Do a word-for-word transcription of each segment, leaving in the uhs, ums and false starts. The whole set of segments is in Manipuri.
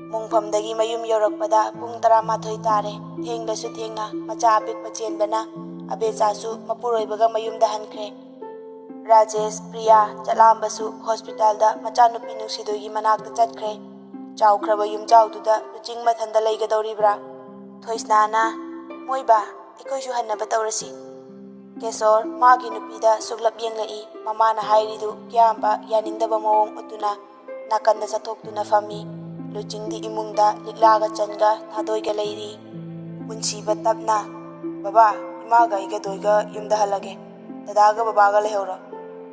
ꯃꯨꯡꯐꯝꯗꯒꯤ ꯃꯌꯨꯝ ꯌꯧꯔꯛꯄꯗ ꯄꯨꯡ ꯇꯔꯥꯃꯥꯊꯣꯏ ꯇꯥꯔꯦ꯫ ꯊꯦꯡꯂꯁꯨ ꯊꯦꯡꯅ ꯃꯆꯥ ꯑꯄꯤꯛꯄ ꯆꯦꯟꯕꯅ ꯑꯕꯦꯆꯥꯁꯨ ꯃꯄꯨꯔꯣꯏꯕꯒ ꯃꯌꯨꯝꯗ ꯍꯟꯈ꯭ꯔꯦ꯫ ꯔꯥꯖꯦꯁ, ꯄ꯭ꯔꯤꯌꯥ, ꯆꯠꯂꯥꯝꯕꯁꯨ ꯍꯣꯁꯄꯤꯇꯥꯜꯗ ꯃꯆꯥꯅꯨꯄꯤ ꯅꯨꯡꯁꯤꯗꯣꯏꯒꯤ ꯃꯅꯥꯛꯇ ꯆꯠꯈ꯭ꯔꯦ꯫ ꯆꯥꯎꯈ꯭ꯔꯕ ꯌꯨꯝꯖꯥꯎꯗꯨꯗ ꯂꯨꯆꯤꯡ ꯃꯊꯟꯇ ꯂꯩꯒꯗꯧꯔꯤꯕ꯭ꯔꯥ? ꯊꯣꯏꯁꯅꯥꯅ, "ꯃꯣꯏꯕꯥ, ꯑꯩꯈꯣꯏꯁꯨ ꯍꯟꯅꯕ ꯇꯧꯔꯁꯤ꯫" ꯀꯦꯁꯣꯔ ꯃꯥꯒꯤ ꯅꯨꯄꯤꯗ ꯁꯨꯛꯂꯞ ꯌꯦꯡꯂꯛꯏ꯫ ꯃꯃꯥꯅ ꯍꯥꯏꯔꯤꯗꯨ ꯀꯤꯌꯥꯝꯕ ꯌꯥꯅꯤꯡꯗꯕ ꯃꯑꯣꯡ ꯎꯠꯇꯨꯅ ꯅꯥꯀꯟꯗ ꯆꯠꯊꯣꯛꯇꯨꯅ ꯐꯝꯃꯤ꯫ ꯂꯨꯆꯤꯡꯗꯤ ꯏꯃꯨꯡꯗ ꯂꯤꯛꯂꯥꯒ ꯆꯟꯒ ꯊꯥꯗꯣꯏꯒ ꯂꯩꯔꯤ꯫ ꯄꯨꯟꯁꯤꯕ ꯇꯞꯅ, "ꯕꯕꯥ, ꯏꯃꯥꯒ ꯑꯩꯒ ꯊꯥꯗꯣꯏꯒ ꯌꯨꯝꯗ ꯍꯜꯂꯒꯦ꯫ ꯗꯗꯥꯒ ꯕꯕꯥꯒ ꯂꯩꯍꯧꯔꯣ꯫"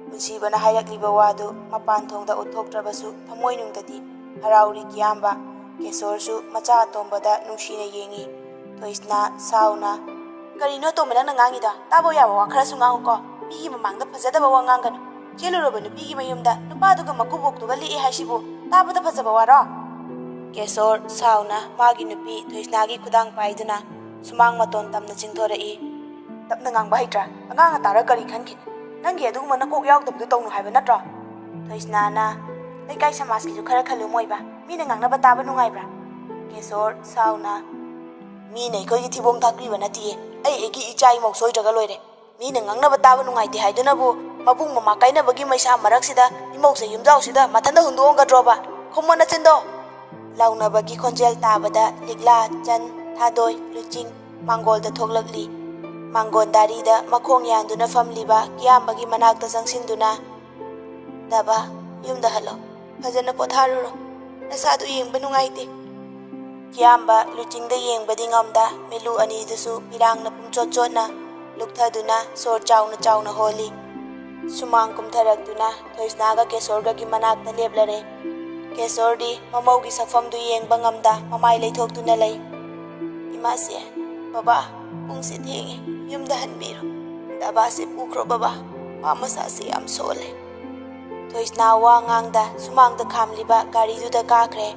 ꯄꯨꯟꯁꯤꯕꯅ ꯍꯥꯏꯔꯛꯂꯤꯕ ꯋꯥꯗꯨ ꯃꯄꯥꯟ ꯊꯣꯡꯗ ꯎꯠꯊꯣꯛꯇ꯭ꯔꯕꯁꯨ ꯊꯃꯣꯏꯅꯨꯡꯗꯗꯤ ꯍꯔꯥꯎꯔꯤ ꯀꯤꯌꯥꯝꯕ꯫ ꯀꯦꯁꯣꯔꯁꯨ ꯃꯆꯥ ꯑꯇꯣꯝꯕꯗ ꯅꯨꯡꯁꯤꯅ ꯌꯦꯡꯏ꯫ ꯊꯣꯏꯁꯅꯥ ꯁꯥꯎꯅ, "ꯀꯔꯤꯅꯣ ꯑꯇꯣꯝꯕ ꯅꯪꯅ ꯉꯥꯡꯉꯤꯗꯣ? ꯇꯥꯕ ꯌꯥꯕ ꯋꯥ ꯈꯔꯁꯨ ꯉꯥꯡꯉꯨꯀꯣ꯫ ꯃꯤꯒꯤ ꯃꯃꯥꯡꯗ ꯐꯖꯗꯕ ꯋꯥ ꯉꯥꯡꯒꯅꯨ꯫ ꯆꯦꯜꯂꯨꯔꯕ ꯅꯨꯄꯤꯒꯤ ꯃꯌꯨꯝꯗ ꯅꯨꯄꯥꯗꯨꯒ ꯃꯀꯨꯕꯣꯛꯇꯨꯒ ꯂꯦꯛꯑꯦ ꯍꯥꯏꯁꯤꯕꯨ ꯇꯥꯕꯗ ꯐꯖꯕ ꯋꯥꯔꯣ?" ꯀꯦꯁꯣꯔ ꯁꯥꯎꯅ ꯃꯥꯒꯤ ꯅꯨꯄꯤ ꯊꯣꯏꯁꯅꯥꯒꯤ ꯈꯨꯗꯥꯡ ꯄꯥꯏꯗꯨꯅ ꯁꯨꯃꯥꯡ ꯃꯇꯣꯟ ꯇꯝꯅ ꯆꯤꯡꯊꯣꯔꯛꯏ꯫ "ꯇꯞꯅ ꯉꯥꯡꯕ ꯍꯩꯇ꯭ꯔꯥ? ꯑꯉꯥꯡ ꯑꯇꯥꯔ ꯀꯔꯤ ꯈꯟꯈꯤꯅꯤ? ꯅꯪꯒꯤ ꯑꯗꯨꯒꯨꯝꯕ ꯅꯀꯣꯛ ꯌꯥꯎꯗꯕꯗꯨ ꯇꯧꯅꯨ ꯍꯥꯏꯕ ꯅꯠꯇ꯭ꯔꯣ?" ꯊꯣꯏꯁꯅꯥꯅ, "ꯂꯩꯀꯥꯏ ꯁꯃꯥꯖꯀꯤꯁꯨ ꯈꯔ ꯈꯜꯂꯨ ꯃꯣꯏꯕ꯫ ꯃꯤꯅ ꯉꯥꯡꯅꯕ ꯇꯥꯕ ꯅꯨꯡꯉꯥꯏꯕ꯭ꯔꯥ?" ꯀꯦꯁꯣꯔ ꯁꯥꯎꯅ, "ꯃꯤꯅ ꯑꯩꯈꯣꯏꯒꯤ ꯊꯤꯕꯣꯡ ꯊꯥꯛꯄꯤꯕ ꯅꯠꯇꯤꯌꯦ꯫ ꯑꯩ ꯑꯩꯒꯤ ꯏꯆꯥ ꯏꯃꯧ ꯁꯣꯏꯗ꯭ꯔꯒ ꯂꯣꯏꯔꯦ꯫ ꯃꯤꯅ ꯉꯥꯡꯅꯕ ꯇꯥꯕ ꯅꯨꯡꯉꯥꯏꯇꯦ ꯍꯥꯏꯗꯨꯅꯕꯨ ꯃꯕꯨꯡ ꯃꯃꯥ ꯀꯥꯏꯅꯕꯒꯤ ꯃꯩꯁꯥ ꯃꯔꯛꯁꯤꯗ ꯏꯃꯧꯁꯦ ꯌꯨꯝꯖꯥꯎꯁꯤꯗ ꯃꯊꯟꯇ ꯍꯨꯟꯗꯣꯛꯑꯝꯒꯗ꯭ꯔꯣꯕ? ꯈꯨꯝꯃꯣ ꯅꯆꯤꯟꯗꯣ!" ꯂꯥꯎꯅꯕꯒꯤ ꯈꯣꯟꯖꯦꯜ ꯇꯥꯕꯗ ꯂꯤꯛꯂꯥ, ꯆꯟ, ꯊꯥꯗꯣꯏ, ꯂꯨꯆꯤꯡ ꯃꯥꯡꯒꯣꯜꯗ ꯊꯣꯛꯂꯛꯂꯤ꯫ ꯃꯥꯡꯒꯣꯟ ꯗꯥꯔꯤꯗ ꯃꯈꯣꯡ ꯌꯥꯟꯗꯨꯅ ꯐꯝꯂꯤꯕ ꯀꯤꯌꯥꯝꯕꯒꯤ ꯃꯅꯥꯛꯇ ꯆꯪꯁꯤꯟꯗꯨꯅ, "ꯗꯕꯥ, ꯌꯨꯝꯗ ꯍꯜꯂꯣ꯫ ꯐꯖꯅ ꯄꯣꯊꯥꯔꯨꯔꯣ꯫ ꯅꯁꯥꯗꯨ ꯌꯦꯡꯕ ꯅꯨꯡꯉꯥꯏꯇꯦ꯫" ꯀꯤꯌꯥꯝꯕ ꯂꯨꯆꯤꯡꯗ ꯌꯦꯡꯕꯗꯤ ꯉꯝꯗ, ꯃꯤꯠꯂꯨ ꯑꯅꯤꯗꯨꯁꯨ ꯄꯤꯔꯥꯡꯅ ꯄꯨꯝꯆꯣꯠ ꯆꯣꯠꯅ ꯂꯨꯞꯊꯗꯨꯅ ꯁꯣꯔ ꯆꯥꯎꯅ ꯆꯥꯎꯅ ꯍꯣꯜꯂꯤ꯫ ꯁꯨꯃꯥꯡ ꯀꯨꯝꯊꯔꯛꯇꯨꯅ ꯊꯣꯏꯁꯅꯥꯒ ꯀꯦꯁꯣꯔꯒꯒꯤ ꯃꯅꯥꯛꯇ ꯂꯦꯞꯂꯔꯦ꯫ ꯀꯦꯁꯣꯔꯗꯤ ꯃꯃꯧꯒꯤ ꯁꯛꯐꯝꯗꯨ ꯌꯦꯡꯕ ꯉꯝꯗ ꯃꯃꯥꯏ ꯂꯩꯊꯣꯛꯇꯨꯅ ꯂꯩ꯫ "ꯏꯃꯥꯁꯦ, ꯕꯕꯥ, ꯄꯨꯡꯁꯦ ꯊꯦꯡꯉꯦ, ꯌꯨꯝꯗ ꯍꯟꯕꯤꯔꯣ꯫ ꯗꯕꯥꯁꯦ ꯄꯨꯈ꯭ꯔꯣ ꯕꯕꯥ, ꯃꯥ ꯃꯁꯥꯁꯦ ꯌꯥꯝ ꯁꯣꯜꯂꯦ꯫" ꯊꯣꯏꯁꯅꯥ ꯋꯥ ꯉꯥꯡꯗ ꯁꯨꯃꯥꯡꯗ ꯈꯥꯝꯂꯤꯕ ꯒꯥꯔꯤꯗꯨꯗ ꯀꯥꯈ꯭ꯔꯦ꯫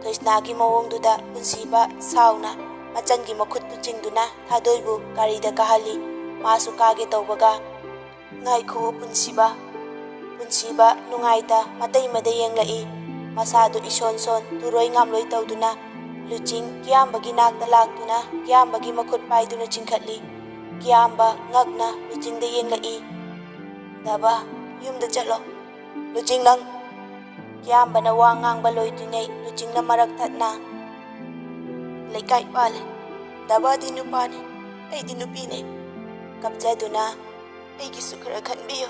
ꯊꯣꯏꯁꯅꯥꯒꯤ ꯃꯑꯣꯡꯗꯨꯗ ꯄꯨꯟꯁꯤꯕ ꯁꯥꯎꯅ ꯃꯆꯟꯒꯤ ꯃꯈꯨꯠꯇꯨ ꯆꯤꯡꯗꯨꯅ ꯊꯥꯗꯣꯏꯕꯨ ꯒꯥꯔꯤꯗ ꯀꯥꯍꯜꯂꯤ꯫ ꯃꯥꯁꯨ ꯀꯥꯒꯦ ꯇꯧꯕꯒ, "ꯉꯥꯏꯈꯨꯑꯣ ꯄꯨꯟꯁꯤꯕ꯫" ꯄꯨꯟꯁꯤꯕ ꯅꯨꯡꯉꯥꯏꯇ ꯃꯇꯩ ꯃꯗꯩ ꯌꯦꯡꯂꯛꯏ꯫ ꯃꯁꯥꯗꯨ ꯏꯁꯣꯟ ꯁꯣꯟ ꯇꯨꯔꯣꯏ ꯉꯥꯝꯂꯣꯏ ꯇꯧꯗꯨꯅ ꯂꯨꯆꯤꯡ ꯀꯤꯌꯥꯝꯕꯒꯤ ꯅꯥꯛꯇ ꯂꯥꯛꯇꯨꯅ ꯀꯤꯌꯥꯝꯕꯒꯤ ꯃꯈꯨꯠ ꯄꯥꯏꯗꯨꯅ ꯆꯤꯡꯈꯠꯂꯤ꯫ ꯀꯤꯌꯥꯝꯕ ꯉꯛꯅ ꯂꯨꯆꯤꯡꯗ ꯌꯦꯡꯂꯛꯏ꯫ "ꯗꯕ, ꯌꯨꯝꯗ ꯆꯠꯂꯣ꯫ ꯂꯨꯆꯤꯡ, ꯅꯪ!" ꯀꯤꯌꯥꯝꯕꯅ ꯋꯥ ꯉꯥꯡꯕ ꯂꯣꯏꯗ꯭ꯔꯤꯉꯩ ꯂꯨꯆꯤꯡꯅ ꯃꯔꯛ ꯊꯠꯅ, "ꯂꯩꯀꯥꯏ ꯄꯥꯜꯂꯦ꯫ ꯗꯕꯗꯤ ꯅꯨꯄꯥꯅꯤ, ꯑꯩꯗꯤ ꯅꯨꯄꯤꯅꯦ꯫ ꯀꯞꯆꯗꯨꯅ, ꯑꯩꯒꯤꯁꯨ ꯈꯔ ꯈꯟꯕꯤꯌꯨ꯫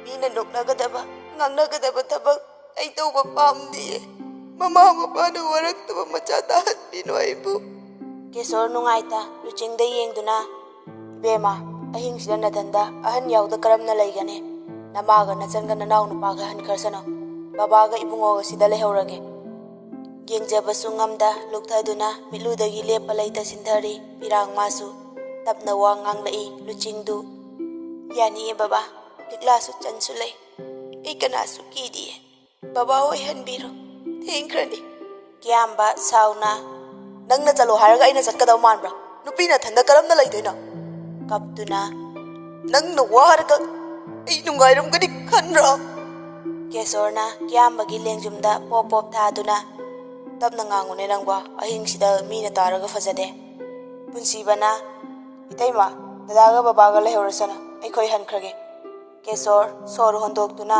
ꯃꯤꯅ ꯅꯣꯛꯅꯒꯗꯕ, ꯉꯥꯡꯅꯒꯗꯕ ꯊꯕꯛ ꯑꯩ ꯇꯧꯕ ꯄꯥꯝꯗꯤꯌꯦ꯫ ꯃꯃꯥ ꯃꯄꯥꯅ ꯋꯥꯔꯛꯇꯕ ꯃꯆꯥ ꯇꯥꯍꯟꯕꯤꯅꯨ ꯑꯩꯕꯨ꯫" ꯀꯦꯁꯣꯔ ꯅꯨꯡꯉꯥꯏꯇ ꯂꯨꯆꯤꯡꯗ ꯌꯦꯡꯗꯨꯅ, "ꯏꯕꯦꯝꯃ, ꯑꯍꯤꯡꯁꯤꯗ ꯅꯊꯟꯗ ꯑꯍꯟ ꯌꯥꯎꯗ ꯀꯔꯝꯅ ꯂꯩꯒꯅꯤ? ꯅꯃꯥꯒ ꯅꯆꯟꯒ ꯅꯅꯥꯎ ꯅꯨꯄꯥꯒ ꯍꯟꯈ꯭ꯔꯁꯅꯨ꯫ ꯕꯕꯥꯒ ꯏꯕꯨꯡꯉꯣꯒ ꯁꯤꯗ ꯂꯩꯍꯧꯔꯒꯦ꯫" ꯌꯦꯡꯖꯕꯁꯨ ꯉꯝꯗ ꯂꯨꯛꯊꯗꯨꯅ ꯃꯤꯠꯂꯨꯗꯒꯤ ꯂꯦꯞꯄ ꯂꯩꯇ ꯁꯤꯟꯊꯔꯤ꯫ ꯄꯤꯔꯥꯡ ꯃꯥꯁꯨ ꯇꯞꯅ ꯋꯥ ꯉꯥꯡꯂꯛꯏ ꯂꯨꯆꯤꯡꯗꯨ꯫ "ꯌꯥꯅꯤꯌꯦ ꯕꯕꯥ, ꯂꯤꯛꯂꯥꯁꯨ ꯆꯟꯁꯨ ꯂꯩ꯫ ꯑꯩ ꯀꯅꯥꯁꯨ ꯀꯤꯗꯤꯌꯦ꯫ ꯕꯕꯥ ꯍꯣꯏ ꯍꯟꯕꯤꯔꯣ꯫ ꯊꯦꯡꯈ꯭ꯔꯅꯤ꯫" ꯀꯤꯌꯥꯝꯕ ꯁꯥꯎꯅ, "ꯅꯪꯅ ꯆꯠꯂꯣ ꯍꯥꯏꯔꯒ ꯑꯩꯅ ꯆꯠꯀꯗꯕ ꯃꯥꯟꯕ꯭ꯔꯥ? ꯅꯨꯄꯤ ꯅꯊꯟꯗ ꯀꯔꯝꯅ ꯂꯩꯗꯣꯏꯅꯣ?" ꯀꯞꯇꯨꯅ, "ꯅꯪꯅ ꯋꯥꯔꯒ ꯑꯩ ꯅꯨꯡꯉꯥꯏꯔꯝꯒꯅꯤ ꯈꯟꯕ꯭ꯔꯣ?" ꯀꯦꯁꯣꯔꯅ ꯀꯤꯌꯥꯝꯕꯒꯤ ꯂꯦꯡꯖꯨꯝꯗ ꯄꯣꯞ ꯄꯣꯞ ꯊꯥꯗꯨꯅ, "ꯇꯞꯅ ꯉꯥꯡꯉꯨꯅꯦ ꯅꯪꯕꯣ, ꯑꯍꯤꯡꯁꯤꯗ ꯃꯤꯅ ꯇꯥꯔꯒ ꯐꯖꯗꯦ꯫ ꯄꯨꯟꯁꯤꯕꯅ, ꯏꯇꯩꯃ, ꯗꯗꯥꯒ ꯕꯕꯥꯒ ꯂꯩꯍꯧꯔꯁꯅꯨ, ꯑꯩꯈꯣꯏ ꯍꯟꯈ꯭ꯔꯒꯦ꯫" ꯀꯦꯁꯣꯔ ꯁꯣꯔ ꯍꯣꯟꯗꯣꯛꯇꯨꯅ,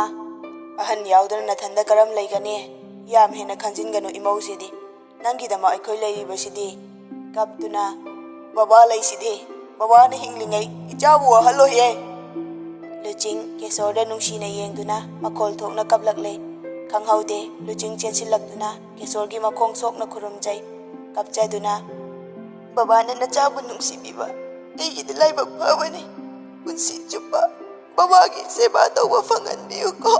"ꯑꯍꯟ ꯌꯥꯎꯗꯅ ꯅꯊꯟꯗ ꯀꯔꯝ ꯂꯩꯒꯅꯤ? ꯌꯥꯝ ꯍꯦꯟꯅ ꯈꯟꯖꯤꯟꯒꯅꯨ ꯏꯃꯧꯁꯤꯗꯤ꯫ ꯅꯪꯒꯤꯗꯃꯛ ꯑꯩꯈꯣꯏ ꯂꯩꯔꯤꯕꯁꯤꯗꯤ꯫" ꯀꯞꯇꯨꯅ, "ꯕꯕꯥ ꯂꯩꯁꯤꯗꯤ꯫ ꯕꯕꯥꯅ ꯍꯤꯡꯂꯤꯉꯩ ꯏꯆꯥꯕꯨ ꯋꯥꯍꯜꯂꯣꯏꯍꯦ꯫" ꯂꯨꯆꯤꯡ ꯀꯦꯁꯣꯔꯗ ꯅꯨꯡꯁꯤꯅ ꯌꯦꯡꯗꯨꯅ ꯃꯈꯣꯜ ꯊꯣꯛꯅ ꯀꯞꯂꯛꯂꯦ꯫ ꯈꯪꯍꯧꯗꯦ, ꯂꯨꯆꯤꯡ ꯆꯦꯟꯁꯤꯜꯂꯛꯇꯨꯅ ꯀꯦꯁꯣꯔꯒꯤ ꯃꯈꯣꯡ ꯁꯣꯛꯅ ꯈꯨꯔꯨꯝꯖꯩ꯫ ꯀꯞꯆꯗꯨꯅ, "ꯕꯕꯥꯅ ꯅꯆꯥꯕꯨ ꯅꯨꯡꯁꯤꯕꯤꯕ ꯑꯩꯒꯤꯗꯤ ꯂꯥꯏꯕꯛ ꯐꯕꯅꯤ꯫ ꯄꯨꯟꯁꯤ ꯆꯨꯞꯄ ꯕꯕꯥꯒꯤ ꯁꯦꯕꯥ ꯇꯧꯕ ꯐꯪꯍꯟꯕꯤꯌꯨꯀꯣ꯫"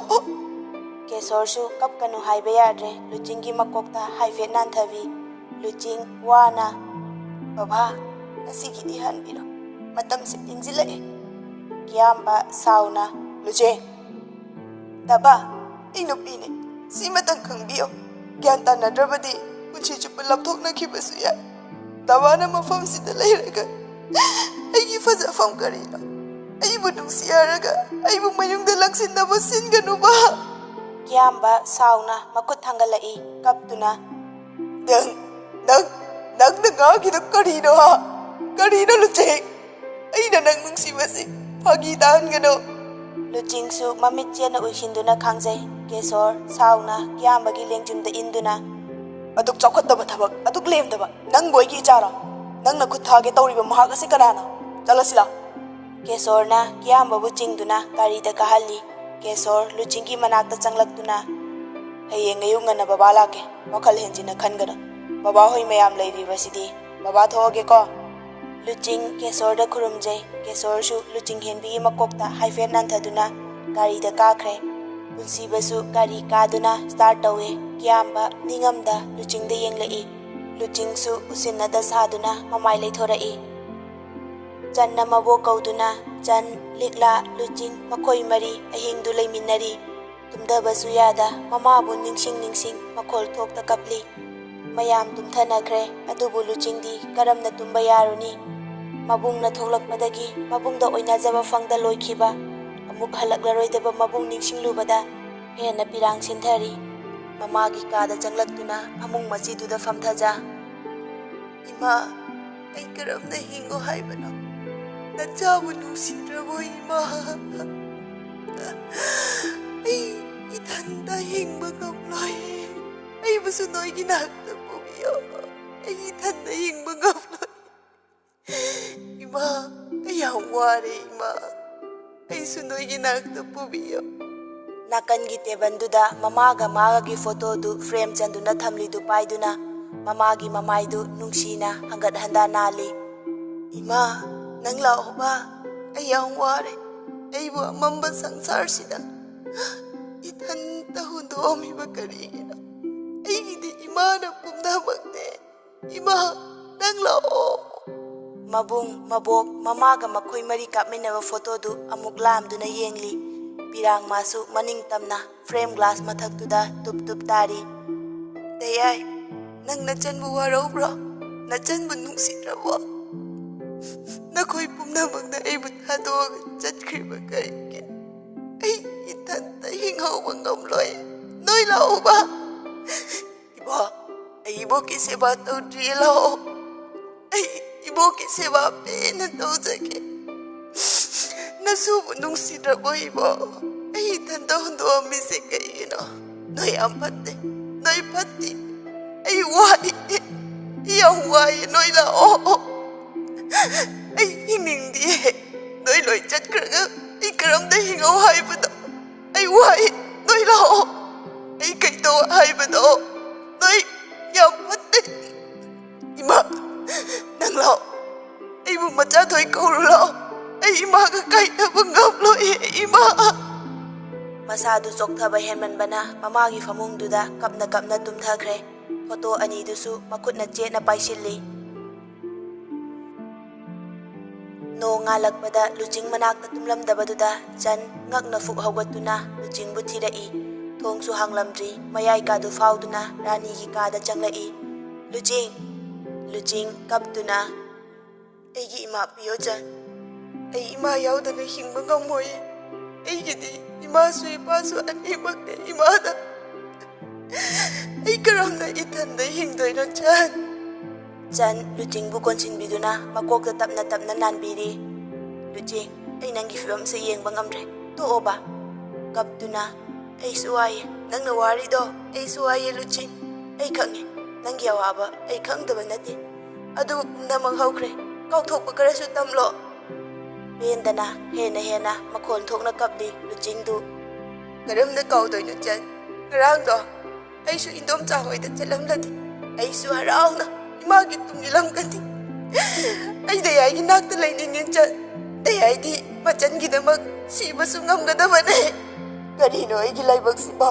ꯀꯦꯁꯣꯔꯁꯨ ꯀꯞꯀꯅꯨ ꯍꯥꯏꯕ ꯌꯥꯗ꯭ꯔꯦ꯫ ꯂꯨꯆꯤꯡꯒꯤ ꯃꯀꯣꯛꯇ ꯍꯥꯏꯐꯦꯠ ꯅꯥꯟꯊꯕꯤ꯫ ꯂꯨꯆꯤꯡ ꯋꯥꯅ, "ꯕꯕꯥ, ꯉꯁꯤꯒꯤꯗꯤ ꯍꯟꯕꯤꯔꯣ꯫ ꯃꯇꯝꯁꯦ ꯊꯦꯡꯖꯤꯜꯂꯛꯑꯦ꯫" ꯀꯤꯌꯥꯝꯕ ꯁꯥꯎꯅ, "ꯂꯨꯆꯤꯡ!" "ꯗꯕ, ꯑꯩ ꯅꯨꯄꯤꯅꯦ꯫ ꯁꯤꯃꯇꯪ ꯈꯪꯕꯤꯌꯣ꯫ ꯒ꯭ꯌꯥꯟ ꯇꯥꯅꯗ꯭ꯔꯕꯗꯤ ꯄꯨꯟꯁꯤ ꯆꯨꯞꯄ ꯂꯥꯞꯊꯣꯛꯅꯈꯤꯕꯁꯨ ꯌꯥꯏ꯫ ꯗꯕꯥꯅ ꯃꯐꯝꯁꯤꯗ ꯂꯩꯔꯒ ꯑꯩꯒꯤ ꯐꯖꯐꯝ ꯀꯔꯤꯅꯣ? ꯑꯩꯕꯨ ꯅꯨꯡꯁꯤ ꯍꯥꯏꯔꯒ ꯑꯩꯕꯨ ꯃꯌꯨꯝꯗ ꯂꯥꯛꯁꯤꯟꯅꯕ ꯁꯤꯟꯒꯅꯨꯕ꯫" ꯀꯤꯌꯥꯝꯕ ꯁꯥꯎꯅ ꯃꯈꯨꯠ ꯊꯥꯡꯒꯠꯂꯛꯏ, ꯀꯞꯇꯨꯅ꯫ "ꯅꯪ, ꯅꯪ, ꯅꯪꯅ ꯉꯥꯡꯉꯤꯗꯣ ꯀꯔꯤꯅꯣ, ꯍꯥ? ꯀꯔꯤꯅꯣ, ꯂꯨꯆꯤꯡ? ꯑꯩꯅ ꯅꯪ ꯅꯨꯡꯁꯤꯕꯁꯤ ꯐꯥꯒꯤ ꯇꯥꯍꯟꯒꯅꯨ!" ꯂꯨꯆꯤꯡꯁꯨ ꯃꯃꯤꯠ ꯆꯦꯠꯅ ꯎꯏꯁꯤꯟꯗꯨꯅ ꯈꯥꯡꯖꯩ꯫ ꯀꯦꯁꯣꯔ ꯁꯥꯎꯅ ꯀꯤꯌꯥꯝꯕꯒꯤ ꯂꯦꯡꯖꯨꯝꯗ ꯏꯟꯗꯨꯅ, "ꯑꯗꯨꯛ ꯆꯥꯎꯈꯠꯇꯕ ꯊꯕꯛ, ꯑꯗꯨꯛ ꯂꯦꯝꯗꯕ ꯅꯪꯕꯨ ꯑꯩꯒꯤ ꯏꯆꯥꯔꯣ? ꯅꯪꯅ ꯈꯨꯠ ꯊꯥꯒꯦ ꯇꯧꯔꯤꯕ ꯃꯍꯥꯛ ꯑꯁꯤ ꯀꯅꯥꯅꯣ? ꯆꯠꯂꯁꯤ ꯂꯥꯎ!" ꯀꯦꯁꯣꯔꯅ ꯀꯤꯌꯥꯝꯕꯕꯨ ꯆꯤꯡꯗꯨꯅ ꯒꯥꯔꯤꯗ ꯀꯥꯍꯜꯂꯤ꯫ ꯀꯦꯁꯣꯔ ꯂꯨꯆꯤꯡꯒꯤ ꯃꯅꯥꯛꯇ ꯆꯪꯂꯛꯇꯨꯅ, "ꯍꯌꯦꯡ ꯑꯌꯨꯛ ꯉꯟꯅ ꯕꯕꯥ ꯂꯥꯛꯀꯦ꯫ ꯋꯥꯈꯜ ꯍꯦꯟꯖꯤꯟꯅ ꯈꯟꯒꯅꯨ꯫ ꯕꯕꯥ ꯍꯣꯏ ꯃꯌꯥꯝ ꯂꯩꯔꯤꯕꯁꯤꯗꯤ꯫ ꯕꯕꯥ ꯊꯣꯛꯑꯒꯦꯀꯣ?" ꯂꯨꯆꯤꯡ ꯀꯦꯁꯣꯔꯗ ꯈꯨꯔꯨꯝꯖꯩ꯫ ꯀꯦꯁꯣꯔꯁꯨ ꯂꯨꯆꯤꯡ ꯍꯦꯟꯕꯤꯒꯤ ꯃꯀꯣꯛꯇ ꯍꯥꯏꯐꯦꯠ ꯅꯥꯟꯊꯗꯨꯅ ꯒꯥꯔꯤꯗ ꯀꯥꯈ꯭ꯔꯦ꯫ ꯄꯨꯟꯁꯤꯕꯁꯨ ꯒꯥꯔꯤ ꯀꯥꯗꯨꯅ ꯁ꯭ꯇꯥꯔꯠ ꯇꯧꯏ꯫ ꯀꯤꯌꯥꯝꯕ ꯅꯤꯡꯉꯝꯗ ꯂꯨꯆꯤꯡꯗ ꯌꯦꯡꯂꯛꯏ꯫ ꯂꯨꯆꯤꯡꯁꯨ ꯎꯁꯤꯟꯅꯗ ꯁꯥꯗꯨꯅ ꯃꯃꯥꯏ ꯂꯩꯊꯣꯔꯛꯏ꯫ ꯆꯟꯅ ꯃꯕꯣꯛ ꯀꯧꯗꯨꯅ, "ꯆꯟ, ꯂꯤꯛꯂꯥ, ꯂꯨꯆꯤꯡ ꯃꯈꯣꯏ ꯃꯔꯤ ꯑꯍꯤꯡꯗꯨ ꯂꯩꯃꯤꯟꯅꯔꯤ꯫ ꯇꯨꯝꯊꯕꯁꯨ ꯌꯥꯗ ꯃꯃꯥꯕꯨ ꯅꯤꯡꯁꯤꯡ ꯅꯤꯡꯁꯤꯡ ꯃꯈꯣꯜ ꯊꯣꯛꯇ ꯀꯞꯂꯤ꯫ ꯃꯌꯥꯝ ꯇꯨꯝꯊꯅꯈ꯭ꯔꯦ, ꯑꯗꯨꯕꯨ ꯂꯨꯆꯤꯡꯗꯤ ꯀꯔꯝꯅ ꯇꯨꯝꯕ ꯌꯥꯔꯨꯅꯤ? ꯃꯕꯨꯡꯅ ꯊꯣꯛꯂꯛꯄꯗꯒꯤ ꯃꯕꯨꯡꯗ ꯑꯣꯏꯅꯖꯕ ꯐꯪꯗ ꯂꯣꯏꯈꯤꯕ꯫ ꯑꯃꯨꯛ ꯍꯜꯂꯛꯂꯔꯣꯏꯗꯕ ꯃꯕꯨꯡ ꯅꯤꯡꯁꯤꯡꯂꯨꯕꯗ ꯍꯦꯟꯅ ꯄꯤꯔꯥꯡ ꯁꯤꯟꯊꯔꯤ꯫ ꯃꯃꯥꯒꯤ ꯀꯥꯗ ꯆꯪꯂꯛꯇꯨꯅ ꯐꯃꯨꯡ ꯃꯆꯤꯗꯨꯗ ꯐꯝꯊꯖ꯫ ꯏꯃꯥ, ꯑꯩ ꯀꯔꯝꯅ ꯍꯤꯡꯉꯣ ꯍꯥꯏꯕꯅꯣ? ꯅꯆꯥꯕꯨ ꯅꯨꯡꯁꯤꯗ꯭ꯔꯕꯣ ꯏꯃꯥ? ꯑꯩ ꯏꯊꯟꯇ ꯍꯤꯡꯕ ꯉꯝꯂꯣꯏ꯫ ꯑꯩꯕꯨꯁꯨ ꯅꯣꯏꯒꯤ ꯅꯥꯛꯇ ꯄꯨꯕꯤꯌꯣ꯫ ꯑꯩ ꯏꯊꯟꯇ ꯍꯤꯡꯕ ꯉꯝꯂꯣꯏ꯫ ꯏꯃꯥ, ꯑꯩ ꯌꯥꯝ ꯋꯥꯔꯦ ꯏꯃꯥ꯫ ꯑꯩꯁꯨ ꯅꯣꯏꯒꯤ ꯅꯥꯛꯇ ꯄꯨꯕꯤꯌꯣ꯫ ꯅꯥꯀꯟꯒꯤ ꯇꯦꯕꯜꯗꯨꯗ ꯃꯃꯥꯒ ꯃꯥꯒꯒꯤ ꯐꯣꯇꯣꯗꯨ ꯐ꯭ꯔꯦꯝ ꯆꯟꯗꯨꯅ ꯊꯝꯂꯤꯗꯨ ꯄꯥꯏꯗꯨꯅ ꯃꯃꯥꯒꯤ ꯃꯃꯥꯏꯗꯨ ꯅꯨꯡꯁꯤꯅ ꯍꯟꯒꯠ ꯍꯟꯗ ꯅꯥꯜꯂꯤ꯫ ꯏꯃꯥ, ꯅꯪ ꯂꯥꯛꯑꯣꯕ꯫ ꯑꯩ ꯌꯥꯝ ꯋꯥꯔꯦ꯫ ꯑꯩꯕꯨ ꯑꯃꯝꯕ ꯁꯪꯁꯥꯔꯁꯤꯗ ꯏꯊꯟꯇ ꯍꯨꯟꯗꯣꯛꯑꯝꯃꯤꯕ ꯀꯔꯤꯒꯤꯅꯣ? ꯑꯩꯒꯤꯗꯤ ꯏꯃꯥꯅ ꯄꯨꯝꯅꯃꯛꯅꯦ꯫ ꯏꯃꯥ, ꯅꯪ ꯂꯥꯛꯑꯣ꯫ ꯃꯕꯨꯡ, ꯃꯕꯣꯛ, ꯃꯃꯥꯒ ꯃꯈꯣꯏ ꯃꯔꯤ ꯀꯥꯞꯃꯤꯟꯅꯕ ꯐꯣꯇꯣꯗꯨ ꯑꯃꯨꯛ ꯂꯥꯝꯗꯨꯅ ꯌꯦꯡꯂꯤ꯫ ꯄꯤꯔꯥꯡ ꯃꯥꯁꯨ ꯃꯅꯤꯡ ꯇꯝꯅ ꯐ꯭ꯔꯦꯝ ꯒ꯭ꯂꯥꯁ ꯃꯊꯛꯇꯨꯗ ꯇꯨꯞ ꯇꯨꯞ ꯇꯥꯔꯤ꯫ ꯗꯌꯥꯏ, ꯅꯪ ꯅꯆꯟꯕꯨ ꯋꯥꯔꯧꯕ꯭ꯔꯣ? ꯅꯆꯟꯕꯨ ꯅꯨꯡꯁꯤꯗ꯭ꯔꯕꯣ? ꯅꯈꯣꯏ ꯄꯨꯝꯅꯃꯛꯅ ꯑꯩꯕꯨ ꯊꯥꯗꯣꯛꯑꯒ ꯆꯠꯈ꯭ꯔꯤꯕ ꯀꯔꯤꯒꯤꯅꯣ? ꯑꯩ ꯏꯊꯟꯇ ꯍꯤꯡꯍꯧꯕ ꯉꯝꯂꯣꯏ꯫ ꯅꯣꯏ ꯂꯥꯛꯑꯣꯕ꯫ ꯏꯕꯣ, ꯑꯩ ꯏꯕꯣꯛꯀꯤ ꯁꯦꯕꯥ ꯇꯧꯗ꯭ꯔꯤꯌꯦ, ꯂꯥꯛꯑꯣ꯫ ꯑꯩ ꯏꯕꯣꯛꯀꯤ ꯁꯦꯕꯥ ꯄꯦꯟꯅ ꯇꯧꯖꯒꯦ꯫ ꯅꯁꯨꯕꯨ ꯅꯨꯡꯁꯤꯗ꯭ꯔꯕꯣ ꯏꯕꯣ? ꯑꯩ ꯏꯊꯟꯇ ꯍꯨꯟꯗꯣꯛꯑꯝꯃꯤꯁꯦ ꯀꯩꯒꯤꯅꯣ? ꯅꯣꯏ ꯌꯥꯝ ꯐꯠꯇꯦ, ꯅꯣꯏ ꯐꯠꯇꯦ꯫ ꯑꯩ ꯋꯥꯏ, ꯑꯩ ꯌꯥꯝ ꯋꯥꯏꯌꯦ, ꯅꯣꯏ ꯂꯥꯛꯑꯣ꯫ ꯑꯩ ꯍꯤꯡꯅꯤꯡꯗꯤꯌꯦ, ꯅꯣꯏ ꯂꯣꯏ ꯆꯠꯈ꯭ꯔꯒ ꯑꯩ ꯀꯔꯝꯅ ꯍꯤꯡꯉꯧ ꯍꯥꯏꯕꯅꯣ? ꯑꯩ ꯋꯥꯏ, ꯅꯣꯏ ꯂꯥꯛꯑꯣ꯫ ꯑꯩ ꯀꯩꯗꯧ ꯍꯥꯏꯕꯅꯣ? ꯅꯣꯏ ꯌꯥꯝ ꯐꯠꯇꯦ꯫ ꯏꯃꯥ, ꯅꯪ ꯂꯥꯛꯑꯣ꯫ ꯑꯩꯕꯨ ꯃꯆꯥꯊꯣꯏ ꯀꯧꯔꯨ ꯂꯥꯛꯑꯣ꯫ ꯑꯩ ꯏꯃꯥꯒ ꯀꯥꯏꯅꯕ ꯉꯝꯂꯣꯏꯌꯦ, ꯏꯃꯥ꯫ ꯃꯁꯥꯗꯨ ꯆꯣꯛꯊꯕ ꯍꯦꯟꯃꯟꯕꯅ ꯃꯃꯥꯒꯤ ꯐꯃꯨꯡꯗꯨꯗ ꯀꯞꯅ ꯀꯞꯅ ꯇꯨꯝꯊꯈ꯭ꯔꯦ꯫ ꯐꯣꯇꯣ ꯑꯅꯤꯗꯨꯁꯨ ꯃꯈꯨꯠꯅ ꯆꯦꯠꯅ ꯄꯥꯏꯁꯤꯜꯂꯤ꯫ ꯅꯣꯡ ꯉꯥꯜꯂꯛꯄꯗ ꯂꯨꯆꯤꯡ ꯃꯅꯥꯛꯇ ꯇꯨꯝꯂꯝꯗꯕꯗꯨꯗ ꯆꯟ ꯉꯛꯅ ꯐꯨꯛ ꯍꯧꯒꯠꯇꯨꯅ ꯂꯨꯆꯤꯡꯕꯨ ꯊꯤꯔꯛꯏ꯫ ꯊꯣꯡꯁꯨ ꯍꯥꯡꯂꯝꯗ꯭ꯔꯤ, ꯃꯌꯥꯏ ꯀꯥꯗꯨ ꯐꯥꯎꯗꯨꯅ ꯔꯥꯅꯤꯒꯤ ꯀꯥꯗ ꯆꯪꯂꯛꯏ꯫ "ꯂꯨꯆꯤꯡ!" ꯂꯨꯆꯤꯡ ꯀꯞꯇꯨꯅ, "ꯑꯩꯒꯤ ꯏꯃꯥ ꯄꯤꯌꯣ ꯆꯟ, ꯑꯩ ꯏꯃꯥ ꯌꯥꯎꯗꯅ ꯍꯤꯡꯕ ꯉꯝꯃꯣꯏ꯫ ꯑꯩꯒꯤꯗꯤ ꯏꯃꯥꯁꯨ ꯏꯄꯥꯁꯨ ꯑꯅꯤꯃꯛꯅꯦ ꯏꯃꯥꯗ꯫ ꯑꯩ ꯀꯔꯝꯅ ꯏꯊꯟꯗ ꯍꯤꯡꯗꯣꯏꯅꯣ ꯆꯟ?" ꯆꯟ ꯂꯨꯆꯤꯡꯕꯨ ꯀꯣꯟꯁꯤꯟꯕꯤꯗꯨꯅ ꯃꯀꯣꯛꯇ ꯇꯞꯅ ꯇꯞꯅ ꯅꯥꯟꯕꯤꯔꯤ꯫ "ꯂꯨꯆꯤꯡ, ꯑꯩ ꯅꯪꯒꯤ ꯐꯤꯕꯝꯁꯦ ꯌꯦꯡꯕ ꯉꯝꯗ꯭ꯔꯦ, ꯇꯣꯛꯑꯣꯕ꯫" ꯀꯞꯇꯨꯅ, "ꯑꯩꯁꯨ ꯋꯥꯏꯌꯦ, ꯅꯪꯅ ꯋꯥꯔꯤꯗꯣ ꯑꯩꯁꯨ ꯋꯥꯏꯌꯦ ꯂꯨꯆꯤꯡ꯫ ꯑꯩ ꯈꯪꯉꯦ, ꯅꯪꯒꯤ ꯑꯋꯥꯕ ꯑꯩ ꯈꯪꯗꯕ ꯅꯠꯇꯦ꯫ ꯑꯗꯨꯕꯨ ꯄꯨꯝꯅꯃꯛ ꯍꯧꯈ꯭ꯔꯦ, ꯀꯥꯎꯊꯣꯛꯄ ꯈꯔꯁꯨ ꯇꯝꯂꯣ꯫" ꯄꯦꯟꯗꯅ ꯍꯦꯟꯅ ꯍꯦꯟꯅ ꯃꯈꯣꯟ ꯊꯣꯛꯅ ꯀꯞꯂꯤ ꯂꯨꯆꯤꯡꯗꯨ꯫ "ꯀꯔꯝꯅ ꯀꯥꯎꯗꯣꯏꯅꯣ ꯆꯟ? ꯉꯔꯥꯡꯗꯣ ꯑꯩꯁꯨ ꯏꯟꯗꯣꯝꯆꯥ ꯍꯣꯏꯗ ꯆꯠꯂꯝꯂꯗꯤ ꯑꯩꯁꯨ ꯍꯔꯥꯎꯅ ꯏꯃꯥꯒꯤ ꯇꯨꯡ ꯏꯜꯂꯝꯒꯅꯤ꯫ ꯑꯩ ꯗꯌꯥꯏꯒꯤ ꯅꯥꯛꯇ ꯂꯩꯅꯤꯡꯉꯦ ꯆꯟ꯫ ꯗꯌꯥꯏꯗꯤ ꯃꯆꯟꯒꯤꯗꯃꯛ ꯁꯤꯕꯁꯨ ꯉꯝꯒꯗꯕꯅꯦ꯫ ꯀꯔꯤꯅꯣ ꯑꯩꯒꯤ ꯂꯥꯏꯕꯛꯁꯤꯕꯣ?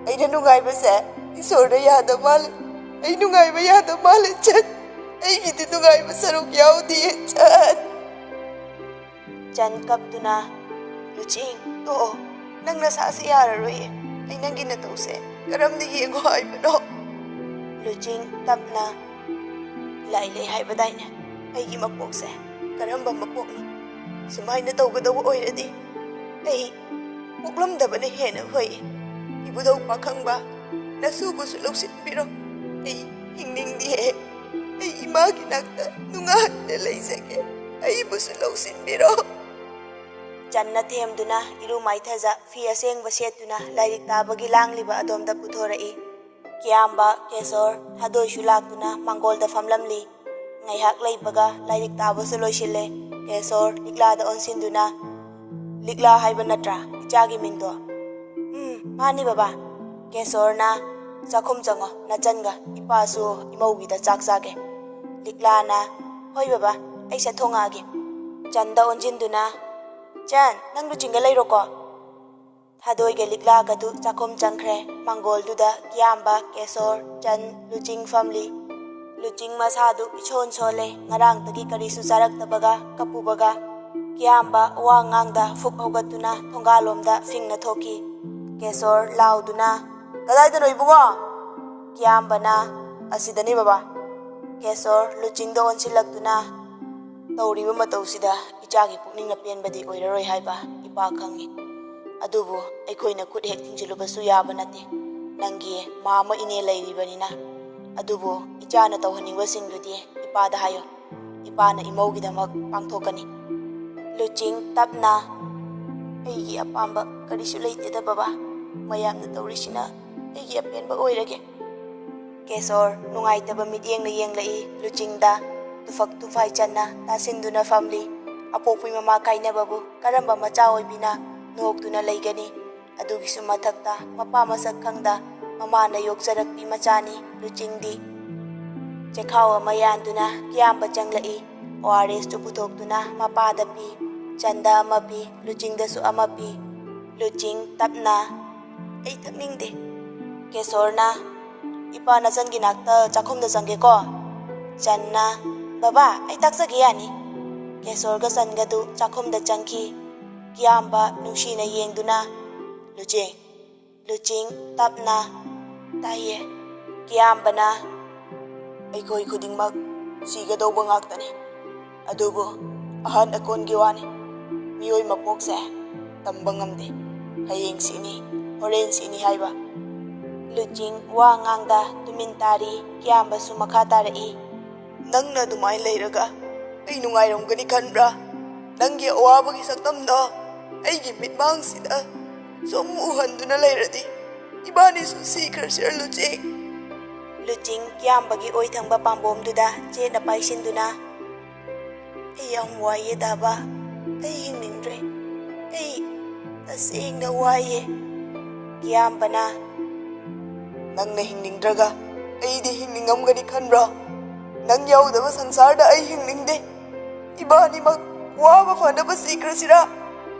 ꯑꯩꯅ ꯅꯨꯡꯉꯥꯏꯕꯁꯦ ꯏꯁꯣꯔꯅ ꯌꯥꯗ ꯃꯥꯜꯂꯦ꯫ ꯑꯩ ꯅꯨꯡꯉꯥꯏꯕ ꯌꯥꯗ ꯃꯥꯜꯂꯦ ꯆꯟ꯫ ꯑꯩꯒꯤꯗꯤ ꯅꯨꯡꯉꯥꯏꯕ ꯁꯔꯨꯛ ꯌꯥꯎꯗꯤꯌꯦ ꯆꯟ꯫" ꯆꯟ ꯀꯞꯇꯨꯅ, "ꯂꯨꯆꯤꯡ, ꯇꯣꯛꯑꯣ꯫ ꯅꯪ ꯅꯁꯥꯁꯦ ꯌꯥꯔꯔꯣꯏꯌꯦ꯫ ꯑꯩ ꯅꯪꯒꯤ ꯅꯇꯧꯁꯦ ꯀꯔꯝꯅ ꯌꯦꯡꯉꯣ ꯍꯥꯏꯕꯅꯣ?" ꯂꯨꯆꯤꯡ ꯇꯞꯅ, "ꯂꯥꯏ ꯂꯩ ꯍꯥꯏꯕꯗꯥꯏꯅꯦ? ꯑꯩꯒꯤ ꯃꯄꯣꯛꯁꯦ ꯀꯔꯝꯕ ꯃꯄꯣꯛꯅꯣ? ꯁꯨꯃꯥꯏꯅ ꯇꯧꯒꯗꯧꯕ ꯑꯣꯏꯔꯗꯤ ꯑꯩ ꯄꯣꯛꯂꯝꯗꯕꯅ ꯍꯦꯟꯅ ꯐꯩ꯫ ꯏꯕꯨꯙꯧ ꯄꯥꯈꯪꯕ, ꯅꯁꯨꯕꯨꯁꯨ ꯂꯧꯁꯤꯟꯕꯤꯔꯣ꯫ ꯑꯩ ꯍꯤꯡꯅꯤꯡꯗꯦ꯫ ꯑꯩ ꯏꯃꯥꯒꯤ ꯅꯥꯛꯇ ꯅꯨꯡꯉꯥꯏꯅ ꯂꯩꯖꯒꯦ꯫ ꯑꯩꯕꯨꯁꯨ ꯂꯧꯁꯤꯟꯕꯤꯔꯣ꯫ ꯆꯟꯅ ꯊꯦꯝꯗꯨꯅ ꯏꯔꯨ ꯃꯥꯏꯊꯖ ꯐꯤ ꯑꯁꯦꯡꯕ ꯁꯦꯠꯇꯨꯅ ꯂꯥꯏꯔꯤꯛ ꯇꯥꯕꯒꯤ ꯂꯥꯡꯂꯤꯕ ꯑꯗꯣꯝꯗ ꯄꯨꯊꯣꯔꯛꯏ꯫ ꯀꯤꯌꯥꯝꯕ, ꯀꯦꯁꯣꯔ, ꯊꯥꯗꯣꯏꯁꯨ ꯂꯥꯛꯇꯨꯅ ꯃꯥꯡꯒꯣꯜꯗ ꯐꯝꯂꯝꯂꯤ꯫ ꯉꯥꯏꯍꯥꯛ ꯂꯩꯕꯒ ꯂꯥꯏꯔꯤꯛ ꯇꯥꯕꯁꯨ ꯂꯣꯏꯁꯤꯜꯂꯦ꯫ ꯀꯦꯁꯣꯔ ꯂꯤꯛꯂꯥꯗ ꯑꯣꯟꯁꯤꯟꯗꯨꯅ, "ꯂꯤꯛꯂꯥ ꯍꯥꯏꯕ ꯅꯠꯇ꯭ꯔꯥ ꯏꯆꯥꯒꯤ ꯃꯤꯡꯗꯣ?" "ꯎꯝ, ꯃꯥꯅꯤ ꯕꯕꯥ꯫" ꯀꯦꯁꯣꯔꯅ, "ꯆꯥꯛꯈꯨꯝ ꯆꯪꯉꯣ, ꯅꯆꯟꯒ ꯏꯄꯥꯁꯨ ꯏꯃꯧꯒꯤꯗ ꯆꯥꯛ ꯆꯥꯒꯦ꯫" ꯂꯤꯛꯂꯥꯅ, "ꯍꯣꯏ ꯕꯕꯥ, ꯑꯩ ꯁꯠ ꯊꯣꯡꯉꯛꯑꯒꯦ꯫" ꯆꯟꯗ ꯑꯣꯟꯁꯤꯟꯗꯨꯅ, "ꯆꯟ, ꯅꯪ ꯂꯨꯆꯤꯡꯒ ꯂꯩꯔꯣꯀꯣ꯫" ꯊꯥꯗꯣꯏꯒ ꯂꯤꯛꯂꯥꯒꯗꯨ ꯆꯥꯛꯈꯨꯝ ꯆꯪꯈ꯭ꯔꯦ꯫ ꯃꯥꯡꯒꯣꯜꯗꯨꯗ ꯀꯤꯌꯥꯝꯕ, ꯀꯦꯁꯣꯔ, ꯆꯟ, ꯂꯨꯆꯤꯡ ꯐꯝꯂꯤ꯫ ꯂꯨꯆꯤꯡ ꯃꯁꯥꯗꯨ ꯏꯁꯣꯟ ꯁꯣꯜꯂꯦ, ꯉꯔꯥꯡꯗꯒꯤ ꯀꯔꯤꯁꯨ ꯆꯥꯔꯛꯇꯕꯒ ꯀꯞꯄꯨꯕꯒ꯫ ꯀꯤꯌꯥꯝꯕ ꯋꯥ ꯉꯥꯡꯗ ꯐꯨꯛ ꯍꯧꯒꯠꯇꯨꯅ ꯊꯣꯡꯒꯥꯜꯂꯣꯝꯗ ꯐꯤꯡꯅ ꯊꯣꯛꯈꯤ꯫ ꯀꯦꯁꯣꯔ ꯂꯥꯎꯗꯨꯅ, "ꯀꯗꯥꯏꯗꯅꯣ ꯏꯕꯨꯡꯉꯣ?" ꯀꯤꯌꯥꯝꯕꯅ, "ꯑꯁꯤꯗꯅꯤ ꯕꯕꯥ꯫" ꯀꯦꯁꯣꯔ ꯂꯨꯆꯤꯡꯗ ꯑꯣꯟꯁꯤꯜꯂꯛꯇꯨꯅ, "ꯇꯧꯔꯤꯕ ꯃꯇꯧꯁꯤꯗ ꯏꯆꯥꯒꯤ ꯄꯨꯛꯅꯤꯡꯅ ꯄꯦꯟꯕꯗꯤ ꯑꯣꯏꯔꯔꯣꯏ ꯍꯥꯏꯕ ꯏꯄꯥ ꯈꯪꯉꯤ꯫ ꯑꯗꯨꯕꯨ ꯑꯩꯈꯣꯏꯅ ꯈꯨꯠ ꯍꯦꯛ ꯊꯤꯡꯖꯤꯜꯂꯨꯕꯁꯨ ꯌꯥꯕ ꯅꯠꯇꯦ꯫ ꯅꯪꯒꯤ ꯃꯥ ꯑꯃ ꯏꯅꯦ ꯂꯩꯔꯤꯕꯅꯤꯅ꯫ ꯑꯗꯨꯕꯨ ꯏꯆꯥꯅ ꯇꯧꯍꯟꯅꯤꯡꯕꯁꯤꯡꯗꯨꯗꯤ ꯏꯄꯥꯗ ꯍꯥꯏꯌꯣ꯫ ꯏꯄꯥꯅ ꯏꯃꯧꯒꯤꯗꯃꯛ ꯄꯥꯡꯊꯣꯛꯀꯅꯤ꯫" ꯂꯨꯆꯤꯡ ꯇꯞꯅ, "ꯑꯩꯒꯤ ꯑꯄꯥꯝꯕ ꯀꯔꯤꯁꯨ ꯂꯩꯇꯦꯗ ꯕꯕꯥ꯫ ꯃꯌꯥꯝꯅ ꯇꯧꯔꯤꯁꯤꯅ ꯑꯩꯒꯤ ꯑꯄꯦꯟꯕ ꯑꯣꯏꯔꯒꯦ꯫" ꯀꯦꯁꯣꯔ ꯅꯨꯡꯉꯥꯏꯇꯕ ꯃꯤꯠꯌꯦꯡꯅ ꯌꯦꯡꯂꯛꯏ ꯂꯨꯆꯤꯡꯗ꯫ ꯇꯨꯐꯛ ꯇꯨꯐꯥꯏ ꯆꯟꯅ ꯇꯥꯁꯤꯟꯗꯨꯅ ꯐꯝꯂꯤ꯫ ꯑꯄꯣꯛꯄꯤ ꯃꯃꯥ ꯀꯥꯏꯅꯕꯕꯨ ꯀꯔꯝꯕ ꯃꯆꯥ ꯑꯣꯏꯕꯤꯅ ꯅꯣꯛꯇꯨꯅ ꯂꯩꯒꯅꯤ? ꯑꯗꯨꯒꯤꯁꯨ ꯃꯊꯛꯇ ꯃꯄꯥ ꯃꯁꯛ ꯈꯪꯗ ꯃꯃꯥꯅ ꯌꯣꯛꯆꯔꯛꯄꯤ ꯃꯆꯥꯅꯤ ꯂꯨꯆꯤꯡꯗꯤ꯫ ꯆꯦꯈꯥꯎ ꯑꯃ ꯌꯥꯟꯗꯨꯅ ꯀꯤꯌꯥꯝꯕ ꯆꯪꯂꯛꯏ꯫ ꯑꯣ ꯑꯥꯔ ꯑꯦꯁꯇꯨ ꯄꯨꯊꯣꯛꯇꯨꯅ ꯃꯄꯥꯗ ꯄꯤ꯫ ꯆꯟꯗ ꯑꯃ ꯄꯤ, ꯂꯨꯆꯤꯡꯗꯁꯨ ꯑꯃ ꯄꯤ꯫ ꯂꯨꯆꯤꯡ ꯇꯞꯅ, "ꯑꯩ ꯊꯛꯅꯤꯡꯗꯦ꯫" ꯀꯦꯁꯣꯔꯅ, "ꯏꯄꯥ ꯅꯆꯟꯒꯤ ꯅꯥꯛꯇ ꯆꯥꯛꯈꯨꯝꯗ ꯆꯪꯒꯦꯀꯣ꯫" ꯆꯟꯅ, "ꯕꯕꯥ, ꯑꯩ ꯇꯥꯛꯆꯒꯦ ꯌꯥꯅꯤ꯫" ꯀꯦꯁꯣꯔꯒ ꯆꯟꯒꯗꯨ ꯆꯥꯛꯈꯨꯝꯗ ꯆꯪꯈꯤ꯫ ꯀꯤꯌꯥꯝꯕ ꯅꯨꯡꯁꯤꯅ ꯌꯦꯡꯗꯨꯅ, "ꯂꯨꯆꯤꯡ꯫" ꯂꯨꯆꯤꯡ ꯇꯞꯅ, "ꯇꯥꯏꯌꯦ꯫" ꯀꯤꯌꯥꯝꯕꯅ, "ꯑꯩꯈꯣꯏ ꯈꯨꯗꯤꯡꯃꯛ ꯁꯤꯒꯗꯧꯕ ꯉꯥꯛꯇꯅꯤ꯫ ꯑꯗꯨꯕꯨ ꯑꯍꯟ ꯑꯀꯣꯟꯒꯤ ꯋꯥꯅꯤ꯫ ꯃꯤꯑꯣꯏ ꯃꯄꯣꯛꯁꯦ ꯇꯝꯕ ꯉꯝꯗꯦ꯫ ꯍꯌꯦꯡ ꯁꯤꯅꯤ, ꯍꯣꯔꯦꯟ ꯁꯤꯅꯤ ꯍꯥꯏꯕ꯫ ꯂꯨꯆꯤꯡ ꯋꯥ ꯉꯥꯡꯗ ꯇꯨꯃꯤꯟ ꯇꯥꯔꯤ꯫ ꯀꯤꯌꯥꯝꯕꯁꯨ ꯃꯈꯥ ꯇꯥꯔꯛꯏ꯫ "ꯅꯪꯅ ꯑꯗꯨꯃꯥꯏꯅ ꯂꯩꯔꯒ ꯑꯩ ꯅꯨꯡꯉꯥꯏꯔꯝꯒꯅꯤ ꯈꯟꯕ꯭ꯔꯥ? ꯅꯪꯒꯤ ꯑꯋꯥꯕꯒꯤ ꯁꯛꯇꯝꯗꯣ ꯑꯩꯒꯤ ꯃꯤꯠꯃꯥꯡꯁꯤꯗ ꯁꯨꯝ ꯎꯍꯟꯗꯨꯅ ꯂꯩꯔꯗꯤ ꯏꯕꯥꯅꯤꯁꯨ ꯁꯤꯈ꯭ꯔꯁꯤꯔ, ꯂꯨꯆꯤꯡ?" ꯂꯨꯆꯤꯡ ꯀꯤꯌꯥꯝꯕꯒꯤ ꯑꯣꯏ ꯊꯪꯕ ꯄꯥꯝꯕꯣꯝꯗꯨꯗ ꯆꯦꯠꯅ ꯄꯥꯏꯁꯤꯟꯗꯨꯅ, "ꯑꯩ ꯌꯥꯝ ꯋꯥꯏꯌꯦ ꯗꯥꯕꯥ꯫ ꯑꯩ ꯍꯤꯡꯅꯤꯡꯗ꯭ꯔꯦ꯫ ꯑꯩ ꯇꯁꯦꯡꯅ ꯋꯥꯏꯌꯦ꯫" ꯀꯤꯌꯥꯝꯕꯅ, "ꯅꯪꯅ ꯍꯤꯡꯅꯤꯡꯗ꯭ꯔꯒ ꯑꯩꯗꯤ ꯍꯤꯡꯅꯤꯡꯉꯝꯒꯅꯤ ꯈꯟꯕ꯭ꯔꯣ? ꯅꯪ ꯌꯥꯎꯗꯕ ꯁꯪꯁꯥꯔꯗ ꯑꯩ ꯍꯤꯡꯅꯤꯡꯗꯦ꯫ ꯏꯕꯥꯅꯤꯃꯛ ꯋꯥꯕ ꯐꯅꯕ ꯁꯤꯈ꯭ꯔꯁꯤꯔꯥ?"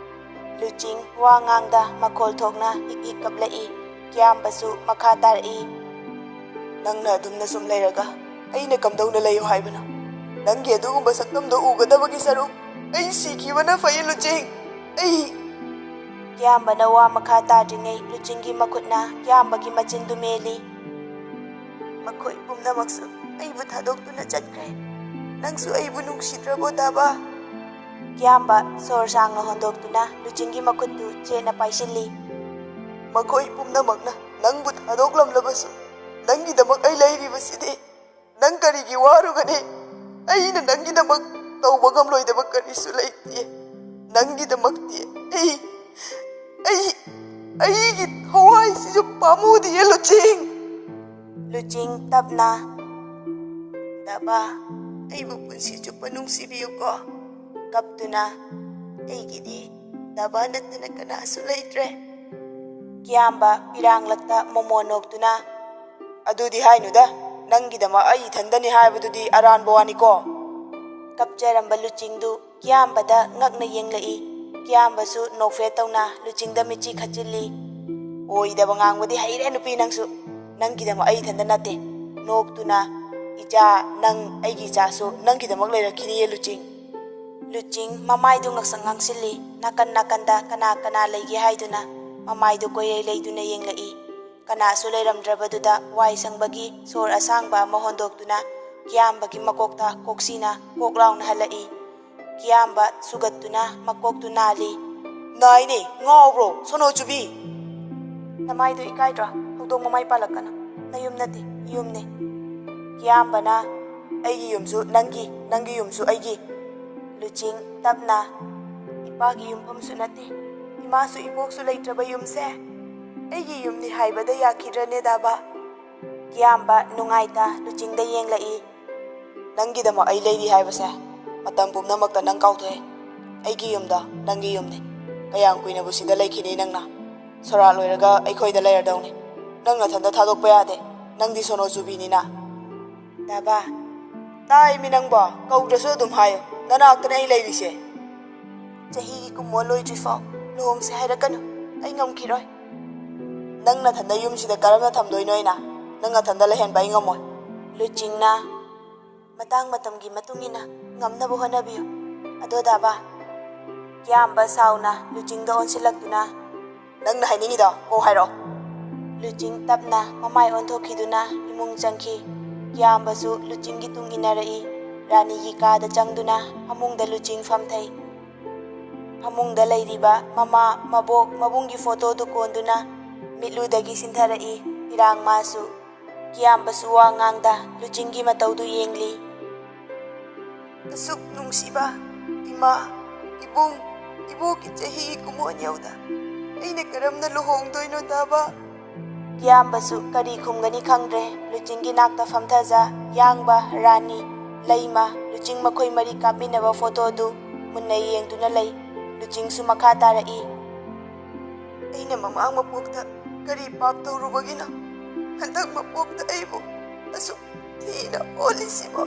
ꯂꯨꯆꯤꯡ ꯋꯥ ꯉꯥꯡꯗ ꯃꯈꯣꯜ ꯊꯣꯛꯅ ꯍꯤꯛ ꯍꯤꯛ ꯀꯞꯂꯛꯏ꯫ ꯀꯤꯌꯥꯝꯕꯁꯨ ꯃꯈꯥ ꯇꯥꯔꯛꯏ꯫ "ꯅꯪꯅ ꯑꯗꯨꯝꯅ ꯁꯨꯝ ꯂꯩꯔꯒ ꯑꯩꯅ ꯀꯝꯗꯧꯅ ꯂꯩꯌꯨ ꯍꯥꯏꯕꯅꯣ? ꯅꯪꯒꯤ ꯑꯗꯨꯒꯨꯝꯕ ꯁꯛꯇꯝꯗꯣ ꯎꯒꯗꯕꯒꯤ ꯁꯔꯨꯛ ꯑꯩ ꯁꯤꯈꯤꯕꯅ ꯐꯩ, ꯂꯨꯆꯤꯡ꯫ ꯑꯩ..." ꯀꯤꯌꯥꯝꯕꯅ ꯋꯥ ꯃꯈꯥ ꯇꯥꯗ꯭ꯔꯤꯉꯩ ꯂꯨꯆꯤꯡꯒꯤ ꯃꯈꯨꯠꯅ ꯀꯤꯌꯥꯝꯕꯒꯤ ꯃꯆꯤꯟꯗꯨ ꯃꯦꯜꯂꯤ꯫ "ꯃꯈꯣꯏ ꯄꯨꯝꯅꯃꯛꯁꯨ ꯑꯩꯕꯨ ꯊꯥꯗꯣꯛꯇꯨꯅ ꯆꯠꯈ꯭ꯔꯦ꯫ ꯅꯪꯁꯨ ꯑꯩꯕꯨ ꯅꯨꯡꯁꯤꯗ꯭ꯔꯕꯣ, ꯗꯥꯕꯥ?" ꯀꯤꯌꯥꯝꯕ ꯁꯣꯔ ꯁꯥꯡꯅ ꯍꯣꯟꯗꯣꯛꯇꯨꯅ ꯂꯨꯆꯤꯡꯒꯤ ꯃꯈꯨꯠꯇꯨ ꯆꯦꯠꯅ ꯄꯥꯏꯁꯤꯜꯂꯤ꯫ "ꯃꯈꯣꯏ ꯄꯨꯝꯅꯃꯛꯅ ꯅꯪꯕꯨ ꯊꯥꯗꯣꯛꯂꯝꯂꯕꯁꯨ, ꯅꯪꯒꯤꯗꯃꯛ ꯑꯩ ꯂꯩꯔꯤꯕꯁꯤꯗꯤ꯫ ꯅꯪ ꯀꯔꯤꯒꯤ ꯋꯥꯔꯨꯒꯅꯤ? ꯑꯩꯅ ꯅꯪꯒꯤꯗꯃꯛ ꯇꯧꯕ ꯉꯝꯂꯣꯏꯗꯕ ꯀꯔꯤꯁꯨ ꯂꯩꯇꯦ꯫ ꯅꯪꯒꯤꯗꯃꯛꯇꯤ ꯑꯩ, ꯑꯩ, ꯑꯩꯒꯤ ꯊꯋꯥꯏꯁꯤꯁꯨ ꯄꯥꯝꯃꯨꯗꯤꯌꯦ, ꯂꯨꯆꯤꯡ꯫" ꯂꯨꯆꯤꯡ ꯇꯞꯅ, "ꯗꯥꯕꯥ, ꯑꯩꯕꯨ ꯄꯨꯟꯁꯤ ꯆꯨꯞꯄ ꯅꯨꯡꯁꯤꯕꯤꯌꯨꯀꯣ꯫" ꯀꯞꯇꯨꯅ, "ꯑꯩꯒꯤꯗꯤ ꯗꯥꯕꯥ ꯅꯠꯇꯅ ꯀꯅꯥꯁꯨ ꯂꯩꯇ꯭ꯔꯦ꯫" ꯀꯤꯌꯥꯝꯕ ꯄꯤꯔꯥꯡꯂꯛꯇ ꯃꯣꯃꯣꯟ ꯅꯣꯛꯇꯨꯅ, "ꯑꯗꯨꯗꯤ ꯍꯥꯏꯅꯨꯗ, ꯅꯪꯒꯤꯗꯃꯛ ꯑꯩ ꯏꯊꯟꯗꯅꯤ ꯍꯥꯏꯕꯗꯨꯗꯤ ꯑꯔꯥꯟꯕ ꯋꯥꯅꯤꯀꯣ?" ꯀꯞꯆꯔꯝꯕ ꯂꯨꯆꯤꯡꯗꯨ ꯀꯤꯌꯥꯝꯕꯗ ꯉꯛꯅ ꯌꯦꯡꯂꯛꯏ꯫ ꯀꯤꯌꯥꯝꯕꯁꯨ ꯅꯣꯛꯐꯦꯠ ꯇꯧꯅ ꯂꯨꯆꯤꯡꯗ ꯃꯤꯠꯆꯤ ꯈꯠꯆꯤꯜꯂꯤ꯫ "ꯑꯣꯏꯗꯕ ꯉꯥꯡꯕꯗꯤ ꯍꯩꯔꯦ ꯅꯨꯄꯤ ꯅꯪꯁꯨ꯫ ꯅꯪꯒꯤꯗꯃꯛ ꯑꯩ ꯏꯊꯟꯗ ꯅꯠꯇꯦ꯫" ꯅꯣꯛꯇꯨꯅ, "ꯏꯆꯥ, ꯅꯪ ꯑꯩꯒꯤ ꯏꯆꯥꯁꯨ ꯅꯪꯒꯤꯗꯃꯛ ꯂꯩꯔꯛꯈꯤꯅꯤꯌꯦ, ꯂꯨꯆꯤꯡ꯫" ꯂꯨꯆꯤꯡ ꯃꯃꯥꯏꯗꯨ ꯉꯛꯁꯪ ꯉꯥꯡꯁꯤꯜꯂꯤ꯫ ꯅꯥꯀꯟ ꯅꯥꯀꯟꯗ ꯀꯅꯥ ꯀꯅꯥ ꯂꯩꯒꯦ ꯍꯥꯏꯗꯨꯅ ꯃꯃꯥꯏꯗꯨ ꯀꯣꯏꯔꯩ ꯂꯩꯗꯨꯅ ꯌꯦꯡꯂꯛꯏ꯫ ꯀꯅꯥꯁꯨ ꯂꯩꯔꯝꯗ꯭ꯔꯕꯗꯨꯗ ꯋꯥꯏ ꯁꯪꯕꯒꯤ ꯁꯣꯔ ꯑꯁꯥꯡꯕ ꯑꯃ ꯍꯣꯟꯗꯣꯛꯇꯨꯅ ꯀꯤꯌꯥꯝꯕꯒꯤ ꯃꯀꯣꯛꯇ ꯀꯣꯛꯁꯤꯅ ꯀꯣꯛ ꯂꯥꯎꯅ ꯍꯜꯂꯛꯏ꯫ ꯀꯤꯌꯥꯝꯕ ꯁꯨꯒꯠꯇꯨꯅ ꯃꯀꯣꯛꯇꯨ ꯅꯥꯜꯂꯤ꯫ ꯅꯥꯏꯅꯦ, ꯉꯥꯎꯕ꯭ꯔꯣ, ꯁꯣꯅꯣ ꯆꯨꯕꯤ? ꯅꯃꯥꯏꯗꯣ ꯏꯀꯥꯏꯗ꯭ꯔꯣ? ꯍꯧꯗꯣꯡ ꯃꯃꯥꯏ ꯄꯥꯜꯂꯛꯀꯅꯨ꯫ ꯅꯌꯨꯝ ꯅꯠꯇꯦ, ꯌꯨꯝꯅꯦ꯫ ꯀꯤꯌꯥꯝꯕꯅ, "ꯑꯩꯒꯤ ꯌꯨꯝꯁꯨ ꯅꯪꯒꯤ, ꯅꯪꯒꯤ ꯌꯨꯝꯁꯨ ꯑꯩꯒꯤ"꯫ ꯂꯨꯆꯤꯡ ꯇꯞꯅ, "ꯏꯄꯥꯒꯤ ꯌꯨꯝꯐꯝꯁꯨ ꯅꯠꯇꯦ, ꯏꯃꯥꯁꯨ ꯏꯕꯣꯛꯁꯨ ꯂꯩꯇ꯭ꯔꯕ ꯌꯨꯝꯁꯦ ꯑꯩꯒꯤ ꯌꯨꯝꯅꯤ ꯍꯥꯏꯕꯗ ꯌꯥꯈꯤꯗ꯭ꯔꯅꯦ, ꯗꯥꯕ?" ꯀꯤꯌꯥꯝꯕ ꯅꯨꯡꯉꯥꯏꯇ ꯂꯨꯆꯤꯡꯗ ꯌꯦꯡꯂꯛꯏ꯫ "ꯅꯪꯒꯤꯗꯃꯛ ꯑꯩ ꯂꯩꯔꯤ ꯍꯥꯏꯕꯁꯦ ꯃꯇꯝ ꯄꯨꯝꯅꯃꯛꯇ ꯅꯪ ꯀꯥꯎꯊꯣꯛꯑꯦ꯫ ꯑꯩꯒꯤ ꯌꯨꯝꯗꯣ ꯅꯪꯒꯤ ꯌꯨꯝꯅꯤ꯫ ꯀꯌꯥꯝ ꯀꯨꯏꯅꯕꯨ ꯁꯤꯗ ꯂꯩꯈꯤꯅꯤ ꯅꯪꯅ? ꯁꯣꯔꯥꯠ ꯂꯣꯏꯔꯒ ꯑꯩꯈꯣꯏꯗ ꯂꯩꯔꯗꯧꯅꯤ꯫ ꯅꯪ ꯅꯊꯟꯗ ꯊꯥꯗꯣꯛꯄ ꯌꯥꯗꯦ꯫ ꯅꯪꯗꯤ ꯁꯣꯅꯣ ꯆꯨꯕꯤꯅꯤꯅ"꯫ ꯗꯥꯕꯥ꯫ "ꯇꯥꯏꯃꯤ ꯅꯪꯕꯣ, ꯀꯧꯗ꯭ꯔꯁꯨ ꯑꯗꯨꯝ ꯍꯥꯏꯌꯨ, ꯅꯅꯥꯛꯇꯅꯦ ꯑꯩ ꯂꯩꯔꯤꯁꯦ꯫ ꯆꯍꯤꯒꯤ ꯀꯨꯝꯑꯣꯟ ꯂꯣꯏꯗ꯭ꯔꯤꯐꯥꯎ ꯂꯨꯍꯣꯡꯁꯦ ꯍꯥꯏꯔꯛꯀꯅꯨ, ꯑꯩ ꯉꯝꯈꯤꯔꯣꯏ"꯫ "ꯅꯪ ꯅꯊꯟꯗ ꯌꯨꯝꯁꯤꯗ ꯀꯔꯝꯅ ꯊꯝꯗꯣꯏꯅꯣ ꯑꯩꯅ? ꯅꯪ ꯅꯊꯟꯗ ꯂꯩꯍꯟꯕ ꯑꯩ ꯉꯝꯃꯣꯏ"꯫ ꯂꯨꯆꯤꯡꯅ, "ꯃꯇꯥꯡ ꯃꯇꯝꯒꯤ ꯃꯇꯨꯡ ꯏꯟꯅ ꯉꯝꯅꯕ ꯍꯣꯠꯅꯕꯤꯌꯨ꯫ ꯑꯗꯣ ꯗꯥꯕꯥ"꯫ ꯀꯤꯌꯥꯝꯕ ꯁꯥꯎꯅ ꯂꯨꯆꯤꯡꯗ ꯑꯣꯟꯁꯤꯜꯂꯛꯇꯨꯅ, "ꯅꯪꯅ ꯍꯥꯏꯅꯤꯡꯉꯤꯗꯣ ꯀꯣꯛ ꯍꯥꯏꯔꯛꯑꯣ"꯫ ꯂꯨꯆꯤꯡ ꯇꯞꯅ ꯃꯃꯥꯏ ꯑꯣꯟꯊꯣꯛꯈꯤꯗꯨꯅ ꯏꯃꯨꯡ ꯆꯪꯈꯤ꯫ ꯀꯤꯌꯥꯝꯕꯁꯨ ꯂꯨꯆꯤꯡꯒꯤ ꯇꯨꯡ ꯏꯟꯅꯔꯛꯏ꯫ ꯔꯥꯅꯤꯒꯤ ꯀꯥꯗ ꯆꯪꯗꯨꯅ ꯐꯃꯨꯡꯗ ꯂꯨꯆꯤꯡ ꯐꯝꯊꯩ꯫ ꯐꯃꯨꯡꯗ ꯂꯩꯔꯤꯕ ꯃꯃꯥ, ꯃꯕꯣꯛ, ꯃꯕꯨꯡꯒꯤ ꯐꯣꯇꯣꯗꯨ ꯀꯣꯟꯗꯨꯅ ꯃꯤꯠꯂꯨꯗꯒꯤ ꯁꯤꯟꯊꯔꯛꯏ꯫ ꯏꯔꯥꯡ ꯃꯥꯁꯨ꯫ ꯀꯤꯌꯥꯝꯕꯁꯨ ꯋꯥ ꯉꯥꯡꯗ ꯂꯨꯆꯤꯡꯒꯤ ꯃꯇꯧꯗꯨ ꯌꯦꯡꯂꯤ꯫ "ꯑꯁꯨꯛ ꯅꯨꯡꯁꯤꯕ ꯏꯃꯥ, ꯏꯕꯨꯡ, ꯏꯕꯣꯛꯀꯤ ꯆꯍꯤꯒꯤ ꯀꯨꯝꯑꯣꯟ ꯌꯧꯗ ꯑꯩꯅ ꯀꯔꯝꯅ ꯂꯨꯍꯣꯡꯗꯣꯏꯅꯣ ꯗꯥꯕꯥ?" ꯀꯤꯌꯥꯝꯕꯁꯨ ꯀꯔꯤ ꯈꯨꯝꯒꯅꯤ ꯈꯪꯗ꯭ꯔꯦ꯫ ꯂꯨꯆꯤꯡꯒꯤ ꯅꯥꯛꯇ ꯐꯝꯊꯖ ꯌꯥꯡꯕ ꯔꯥꯅꯤ, ꯂꯩꯃ, ꯂꯨꯆꯤꯡ ꯃꯈꯣꯏ ꯃꯔꯤ ꯀꯥꯞꯃꯤꯟꯅꯕ ꯐꯣꯇꯣꯗꯨ ꯃꯨꯟꯅ ꯌꯦꯡꯗꯨꯅ ꯂꯩ꯫ ꯂꯨꯆꯤꯡꯁꯨ ꯃꯈꯥ ꯇꯥꯔꯛꯏ꯫ "ꯑꯩꯅ ꯃꯃꯥꯡ ꯃꯄꯣꯛꯇ ꯀꯔꯤ ꯄꯥꯞ ꯇꯧꯔꯨꯕꯒꯤꯅꯣ ꯍꯟꯗꯛ ꯃꯄꯣꯛꯇ ꯑꯩꯕꯨ ꯑꯁꯨꯛ ꯊꯤꯅ ꯑꯣꯜꯂꯤꯁꯤꯕꯣ?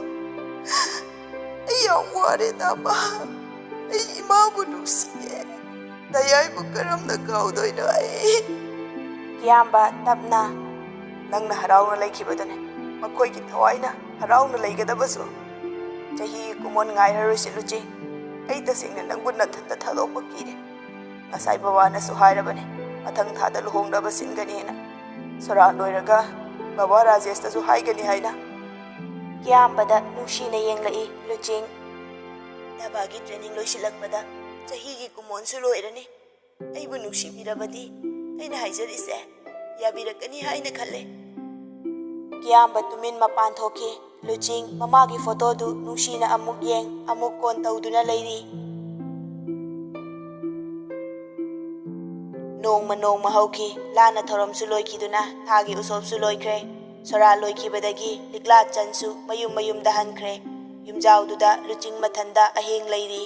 ꯑꯩ ꯌꯥꯝ ꯋꯥꯔꯦ ꯗꯥꯕꯥ꯫ ꯑꯩ ꯏꯃꯥꯕꯨ ꯅꯨꯡꯁꯤꯌꯦ꯫ ꯗꯌꯥꯏꯕꯨ ꯀꯔꯝꯅ ꯀꯥꯎꯗꯣꯏꯅꯣ ꯑꯩ?" ꯀꯤꯌꯥꯝꯕ ꯇꯞꯅ, "ꯅꯪꯅ ꯍꯔꯥꯎꯅ ꯂꯩꯈꯤꯕꯗꯨꯅꯦ ꯃꯈꯣꯏꯒꯤ ꯊꯋꯥꯏꯅ ꯍꯔꯥꯎꯅ ꯂꯩꯒꯗꯕꯁꯨ꯫ ꯆꯍꯤ ꯀꯨꯝꯑꯣꯟ ꯉꯥꯏꯔꯔꯣꯏꯁꯤ ꯂꯨꯆꯤꯡ꯫ ꯑꯩ ꯇꯁꯦꯡꯅ ꯅꯪꯕꯨ ꯅꯊꯟꯇ ꯊꯥꯗꯣꯛꯄ ꯀꯤꯔꯦ꯫ ꯉꯁꯥꯏ ꯕꯕꯥꯅꯁꯨ ꯍꯥꯏꯔꯕꯅꯦ, ꯃꯊꯪ ꯊꯥꯗ ꯂꯨꯍꯣꯡꯅꯕ ꯁꯤꯟꯒꯅꯤꯅ꯫ ꯁꯣꯔꯥꯠ ꯂꯣꯏꯔꯒ ꯕꯕꯥ ꯔꯥꯖꯦꯁꯇꯁꯨ ꯍꯥꯏꯒꯅꯤ ꯍꯥꯏꯅ"꯫ ꯀꯤꯌꯥꯝꯕꯗ ꯅꯨꯡꯁꯤꯅ ꯌꯦꯡꯂꯛꯏ ꯂꯨꯆꯤꯡ꯫ "ꯗꯥꯕꯥꯒꯤ training ꯂꯣꯏꯁꯤꯜꯂꯛꯄꯗ ꯆꯍꯤꯒꯤ ꯀꯨꯝꯑꯣꯟꯁꯨ ꯂꯣꯏꯔꯅꯤ꯫ ꯑꯩꯕꯨ ꯅꯨꯡꯁꯤꯕꯤꯔꯕꯗꯤ ꯑꯩꯅ ꯍꯥꯏꯖꯔꯤꯁꯦ ꯌꯥꯕꯤꯔꯛꯀꯅꯤ ꯍꯥꯏꯅ ꯈꯜꯂꯦ꯫ ꯀꯤꯌꯥꯝꯕ ꯇꯨꯃꯤꯟ ꯃꯄꯥꯟ ꯊꯣꯛꯈꯤ꯫ ꯂꯨꯆꯤꯡ ꯃꯃꯥꯒꯤ ꯐꯣꯇꯣꯗꯨ ꯅꯨꯡꯁꯤꯅ ꯑꯃꯨꯛ ꯌꯦꯡ, ꯑꯃꯨꯛ ꯀꯣꯟ ꯇꯧꯗꯨꯅ ꯂꯩꯔꯤ꯫ ꯅꯣꯡꯃ ꯅꯣꯡꯃ ꯍꯧꯈꯤ꯫ ꯂꯥꯟꯅ ꯊꯧꯔꯝꯁꯨ ꯂꯣꯏꯈꯤꯗꯨꯅ ꯊꯥꯒꯤ ꯎꯁꯣꯞꯁꯨ ꯂꯣꯏꯈ꯭ꯔꯦ꯫ ꯁꯣꯔꯥ ꯂꯣꯏꯈꯤꯕꯗꯒꯤ ꯂꯤꯛꯂꯥ ꯆꯟꯁꯨ ꯃꯌꯨꯝ ꯃꯌꯨꯝꯗ ꯍꯟꯈ꯭ꯔꯦ꯫ ꯌꯨꯝꯖꯥꯎꯗꯨꯗ ꯂꯨꯆꯤꯡ ꯃꯊꯟꯗ ꯑꯍꯤꯡ ꯂꯩꯔꯤ꯫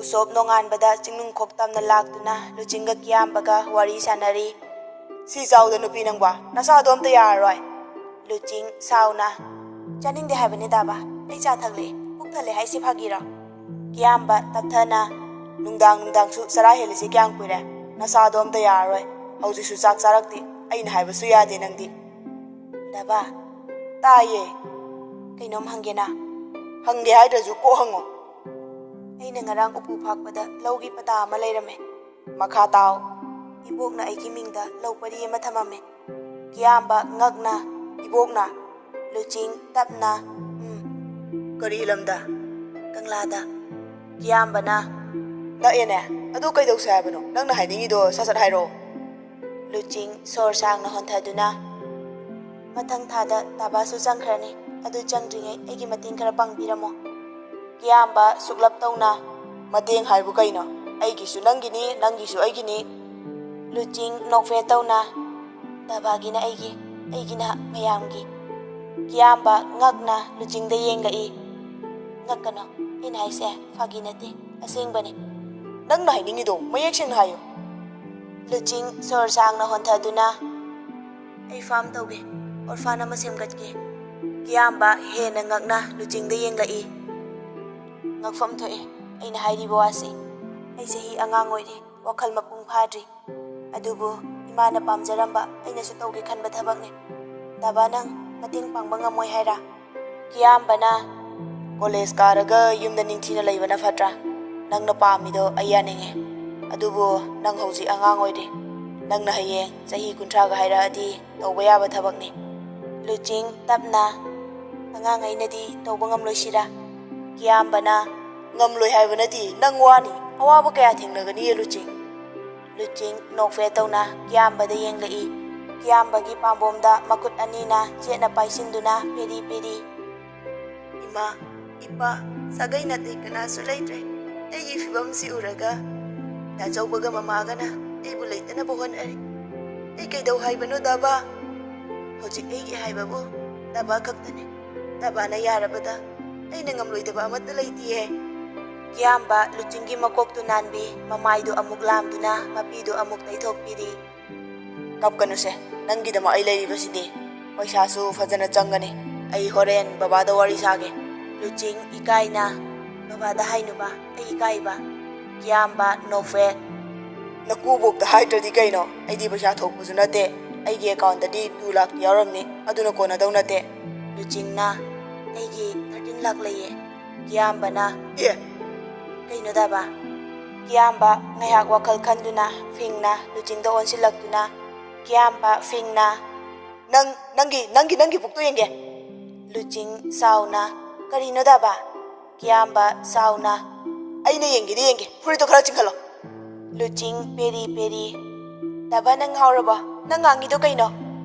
ꯎꯁꯣꯞ ꯅꯣꯡꯉꯥꯟꯕꯗ ꯆꯤꯡꯅꯨꯡ ꯈꯣꯛꯇꯝꯅ ꯂꯥꯛꯇꯨꯅ ꯂꯨꯆꯤꯡꯒ ꯀꯤꯌꯥꯝꯕꯒ ꯋꯥꯔꯤ ꯁꯥꯟꯅꯔꯤ꯫ "ꯁꯤ ꯆꯥꯎꯗ ꯅꯨꯄꯤ ꯅꯪꯕꯣ, ꯅꯁꯥꯗꯣ ꯑꯝꯇ ꯌꯥꯔꯔꯣꯏ꯫" ꯂꯨꯆꯤꯡ ꯁꯥꯎꯅ, "ꯆꯥꯅꯤꯡꯗꯦ ꯍꯥꯏꯕꯅꯤ ꯗꯥꯕꯥ, ꯑꯩ ꯆꯥ ꯊꯛꯂꯛꯑꯦ, ꯄꯨꯛ ꯊꯜꯂꯦ ꯍꯥꯏꯁꯤ ꯐꯥꯒꯤꯔꯣ?" ꯀꯤꯌꯥꯝꯕ ꯇꯞꯊꯅ, "ꯅꯨꯡꯗꯥꯡ ꯅꯨꯡꯗꯥꯡꯁꯨ ꯆꯔꯥ ꯍꯦꯜꯂꯤꯁꯤ ꯀꯌꯥꯝ ꯀꯨꯏꯔꯦ? ꯅꯁꯥꯗꯣ ꯑꯝꯇ ꯌꯥꯔꯔꯣꯏ꯫ ꯍꯧꯖꯤꯛꯁꯨ ꯆꯥꯛ ꯆꯥꯔꯛꯇꯦ, ꯑꯩꯅ ꯍꯥꯏꯕꯁꯨ ꯌꯥꯗꯦ ꯅꯪꯗꯤ꯫" "ꯗꯥꯕꯥ꯫" "ꯇꯥꯏꯌꯦ꯫ ꯀꯩꯅꯣꯝ ꯍꯪꯒꯦꯅ?" "ꯍꯪꯒꯦ ꯍꯥꯏꯗ꯭ꯔꯁꯨ ꯀꯣꯛ ꯍꯪꯉꯣ꯫" "ꯑꯩꯅ ꯉꯔꯥꯡ ꯎꯄꯨ ꯐꯥꯛꯄꯗ ꯂꯧꯒꯤ ꯄꯇꯥ ꯑꯃ ꯂꯩꯔꯝꯃꯦ꯫ ꯃꯈꯥ ꯇꯥꯎ꯫" "ꯏꯕꯣꯛꯅ ꯑꯩꯒꯤ ꯃꯤꯡꯗ ꯂꯧ ꯄꯔꯤ ꯑꯃ ꯊꯝꯃꯝꯃꯦ꯫" ꯀꯤꯌꯥꯝꯕ ꯉꯛꯅ, "ꯏꯕꯣꯛꯅ?" ꯂꯨꯆꯤꯡ ꯇꯞꯅ, "ꯎꯝ꯫" "ꯀꯔꯤ ꯂꯝꯗ?" "ꯀꯪꯂꯥꯗ꯫" ꯀꯤꯌꯥꯝꯕꯅ, "ꯅꯛꯑꯦꯅꯦ꯫ ꯑꯗꯨ ꯀꯩꯗꯧꯁꯦ ꯍꯥꯏꯕꯅꯣ? ꯅꯪꯅ ꯍꯥꯏꯅꯤꯡꯉꯤꯗꯣ ꯁꯠ ꯁꯠ ꯍꯥꯏꯔꯛꯑꯣ꯫" ꯂꯨꯆꯤꯡ ꯁꯣꯔ ꯁꯥꯡꯅ ꯍꯣꯟꯊꯗꯨꯅ, "ꯃꯊꯪ ꯊꯥꯗ ꯗꯥꯕꯥꯁꯨ ꯆꯪꯈ꯭ꯔꯅꯤ꯫ ꯑꯗꯨ ꯆꯪꯗ꯭ꯔꯤꯉꯩ ꯑꯩꯒꯤ ꯃꯇꯦꯡ ꯈꯔ ꯄꯥꯡꯕꯤꯔꯝꯃꯣ꯫" ꯀꯤꯌꯥꯝꯕ ꯁꯨꯛꯂꯞ ꯇꯧꯅ, "ꯃꯇꯦꯡ ꯍꯥꯏꯕꯨ ꯀꯩꯅꯣ? ꯑꯩꯒꯤꯁꯨ ꯅꯪꯒꯤꯅꯤ, ꯅꯪꯒꯤꯁꯨ ꯑꯩꯒꯤꯅꯤ꯫" ꯂꯨꯆꯤꯡ ꯅꯣꯛꯐꯦꯠ ꯇꯧꯅ, "ꯗꯥꯕꯥꯒꯤꯅ ꯑꯩꯒꯤ, ꯑꯩꯒꯤꯅ ꯃꯌꯥꯝꯒꯤ꯫" ꯀꯤꯌꯥꯝꯕ ꯉꯛꯅ ꯂꯨꯆꯤꯡꯗ ꯌꯦꯡꯂꯛꯏ꯫ "ꯉꯛꯀꯅꯣ, ꯑꯩꯅ ꯍꯥꯏꯁꯦ ꯐꯥꯒꯤ ꯅꯠꯇꯦ, ꯑꯁꯦꯡꯕꯅꯤ꯫" "ꯅꯪꯅ ꯍꯥꯏꯅꯤꯡꯉꯤꯗꯣ ꯃꯌꯦꯛ ꯁꯦꯡꯅ ꯍꯥꯏꯌꯨ꯫" ꯂꯨꯆꯤꯡ ꯁꯣꯔ ꯁꯥꯡꯅ ꯍꯣꯟꯊꯗꯨꯅ, "ꯑꯩ ꯐꯥꯝ ꯇꯧꯒꯦ, ꯑꯣꯔꯐꯥꯟ ꯑꯃ ꯁꯦꯝꯒꯠꯀꯦ꯫" ꯀꯤꯌꯥꯝꯕ ꯍꯦꯟꯅ ꯉꯛꯅ ꯂꯨꯆꯤꯡꯗ ꯌꯦꯡꯂꯛꯏ꯫ "ꯉꯛꯐꯝ ꯊꯣꯛꯑꯦ ꯑꯩꯅ ꯍꯥꯏꯔꯤꯕ ꯋꯥꯁꯤ꯫ ꯑꯩ ꯆꯍꯤ ꯑꯉꯥꯡ ꯑꯣꯏꯔꯤ, ꯋꯥꯈꯜ ꯃꯄꯨꯡ ꯐꯥꯗ꯭ꯔꯤ꯫ ꯑꯗꯨꯕꯨ ꯏꯃꯥꯅ ꯄꯥꯝꯖꯔꯝꯕ, ꯑꯩꯅꯁꯨ ꯇꯧꯒꯦ ꯈꯟꯕ ꯊꯕꯛꯅꯤ꯫ ꯗꯥꯕꯥ, ꯅꯪ ꯃꯇꯦꯡ ꯄꯥꯡꯕ ꯉꯝꯃꯣꯏ ꯍꯥꯏꯔꯥ?" ꯀꯤꯌꯥꯝꯕꯅ, "ꯀꯣꯂꯦꯖ ꯀꯥꯔꯒ ꯌꯨꯝꯗ ꯅꯤꯡꯊꯤꯅ ꯂꯩꯕꯅ ꯐꯠꯇ꯭ꯔꯥ? ꯅꯪꯅ ꯄꯥꯝꯃꯤꯗꯣ ꯑꯩ ꯌꯥꯅꯤꯡꯉꯤ꯫ ꯑꯗꯨꯕꯨ ꯅꯪ ꯍꯧꯖꯤꯛ ꯑꯉꯥꯡ ꯑꯣꯏꯔꯤ꯫ ꯅꯪꯅ ꯍꯌꯦꯡ ꯆꯍꯤ ꯀꯨꯟꯊ꯭ꯔꯥꯒ ꯍꯥꯏꯔꯛꯑꯗꯤ ꯇꯧꯕ ꯌꯥꯕ ꯊꯕꯛꯅꯤ꯫" ꯂꯨꯆꯤꯡ ꯇꯞꯅ, "ꯑꯉꯥꯡ ꯑꯩꯅꯗꯤ ꯇꯧꯕ ꯉꯝꯂꯣꯏꯁꯤꯔꯥ?" ꯀꯤꯌꯥꯝꯕꯅ, "ꯉꯝꯂꯣꯏ ꯍꯥꯏꯕ ꯅꯠꯇꯦ, ꯅꯪ ꯋꯥꯅꯤ꯫ ꯑꯋꯥꯕ ꯀꯌꯥ ꯊꯦꯡꯅꯒꯅꯤꯌꯦ ꯂꯨꯆꯤꯡ꯫ ꯂꯨꯆꯤꯡ ꯅꯣꯛꯐꯦꯠ ꯇꯧꯅ ꯀꯤꯌꯥꯝꯕꯗ ꯌꯦꯡꯂꯛꯏ꯫ ꯀꯤꯌꯥꯝꯕꯒꯤ ꯄꯥꯝꯕꯣꯝꯗ ꯃꯈꯨꯠ ꯑꯅꯤꯅ ꯆꯦꯠꯅ ꯄꯥꯏꯁꯤꯟꯗꯨꯅ ꯄꯦꯔꯤ ꯄꯦꯔꯤ꯫ "ꯏꯃꯥ, ꯏꯄꯥ, ꯁꯥꯒꯩ ꯅꯥꯇꯩ ꯀꯅꯥꯁꯨ ꯂꯩꯇ꯭ꯔꯦ꯫ ꯑꯩꯒꯤ ꯐꯤꯕꯝꯁꯤ ꯎꯔꯒ ꯗꯥ ꯆꯧꯕꯒ ꯃꯃꯥꯒꯅ ꯑꯩꯕꯨ ꯂꯩꯇꯅꯕ ꯍꯣꯠꯅꯔꯤ꯫ ꯑꯩ ꯀꯩꯗꯧ ꯍꯥꯏꯕꯅꯣ ꯗꯥꯕꯥ? ꯍꯧꯖꯤꯛ ꯑꯩꯒꯤ ꯍꯥꯏꯕꯕꯨ ꯗꯥꯕꯥ ꯈꯛꯇꯅꯤ꯫ ꯗꯥꯕꯥꯅ ꯌꯥꯔꯕꯗ ꯑꯩꯅ ꯉꯝꯂꯣꯏꯗꯕ ꯑꯃꯠꯇ ꯂꯩꯇꯤꯌꯦ꯫" ꯀꯤꯌꯥꯝꯕ ꯂꯨꯆꯤꯡꯒꯤ ꯃꯀꯣꯛꯇꯨ ꯅꯥꯟꯕꯤ, ꯃꯃꯥꯏꯗꯨ ꯑꯃꯨꯛ ꯂꯥꯝꯗꯨꯅ ꯃꯄꯤꯗꯨ ꯑꯃꯨꯛ ꯇꯩꯊꯣꯛꯄꯤꯔꯤ꯫ "ꯀꯞꯀꯅꯨꯁꯦ, ꯅꯪꯒꯤꯗꯃꯛ ꯑꯩ ꯂꯩꯔꯤꯕꯁꯤꯗꯤ꯫ ꯄꯩꯁꯥꯁꯨ ꯐꯖꯅ ꯆꯪꯒꯅꯤ꯫ ꯑꯩ ꯍꯣꯔꯦꯟ ꯕꯕꯥꯗ ꯋꯥꯔꯤ ꯁꯥꯒꯦ꯫" ꯂꯨꯆꯤꯡ ꯏꯀꯥꯏꯅ, "ꯕꯕꯥꯗ ꯍꯥꯏꯅꯨꯕ, ꯑꯩ ꯏꯀꯥꯏꯕ꯫" ꯀꯤꯌꯥꯝꯕ ꯅꯣꯛꯐꯦꯠ꯫ "ꯅꯀꯨꯕꯣꯛꯇ ꯍꯥꯏꯗ꯭ꯔꯗꯤ ꯀꯩꯅꯣ? ꯑꯩꯗꯤ ꯄꯩꯁꯥ ꯊꯣꯛꯄꯁꯨ ꯅꯠꯇꯦ꯫ ꯑꯩꯒꯤ ꯑꯦꯀꯥꯎꯟꯇꯗꯤ ꯇꯨ ꯂꯥꯛꯇꯤ ꯌꯥꯎꯔꯝꯅꯤ, ꯑꯗꯨꯅ ꯀꯣꯟꯅꯗꯧ ꯅꯠꯇꯦ꯫" ꯂꯨꯆꯤꯡꯅ, "ꯑꯩꯒꯤ ꯊꯥꯔꯇꯤꯟ ꯂꯥꯛ ꯂꯩꯌꯦ꯫" ꯀꯤꯌꯥꯝꯕꯅ, "ꯑꯦ!" "ꯀꯩꯅꯣ ꯗꯥꯕꯥ?" ꯀꯤꯌꯥꯝꯕ ꯉꯥꯏꯍꯥꯛ ꯋꯥꯈꯜ ꯈꯟꯗꯨꯅ ꯐꯤꯡꯅ ꯂꯨꯆꯤꯡꯗ ꯑꯣꯟꯁꯤꯜꯂꯛꯇꯨꯅ, ꯀꯤꯌꯥꯝꯕ ꯐꯤꯡꯅ, "ꯅꯪ, ꯅꯪꯒꯤ, ꯅꯪꯒꯤ, ꯅꯪꯒꯤ ꯄꯨꯛꯇꯣ ꯌꯦꯡꯒꯦ꯫" ꯂꯨꯆꯤꯡ ꯁꯥꯎꯅ, "ꯀꯔꯤꯅꯣ ꯗꯥꯕꯥ?" ꯀꯤꯌꯥꯝꯕ ꯁꯥꯎꯅ, "ꯑꯩꯅ ꯌꯦꯡꯒꯦꯗꯤ ꯌꯦꯡꯒꯦ, ꯐꯨꯔꯤꯠꯇꯣ ꯈꯔ ꯆꯤꯡꯈꯠꯂꯣ꯫" ꯂꯨꯆꯤꯡ ꯄꯦꯔꯤ ꯄꯦꯔꯤ, "ꯗꯥꯕꯥ, ꯅꯪ ꯉꯥꯎꯔꯕꯣ? ꯅꯪ ꯉꯥꯡꯉꯤꯗꯣ ꯀꯩꯅꯣ?"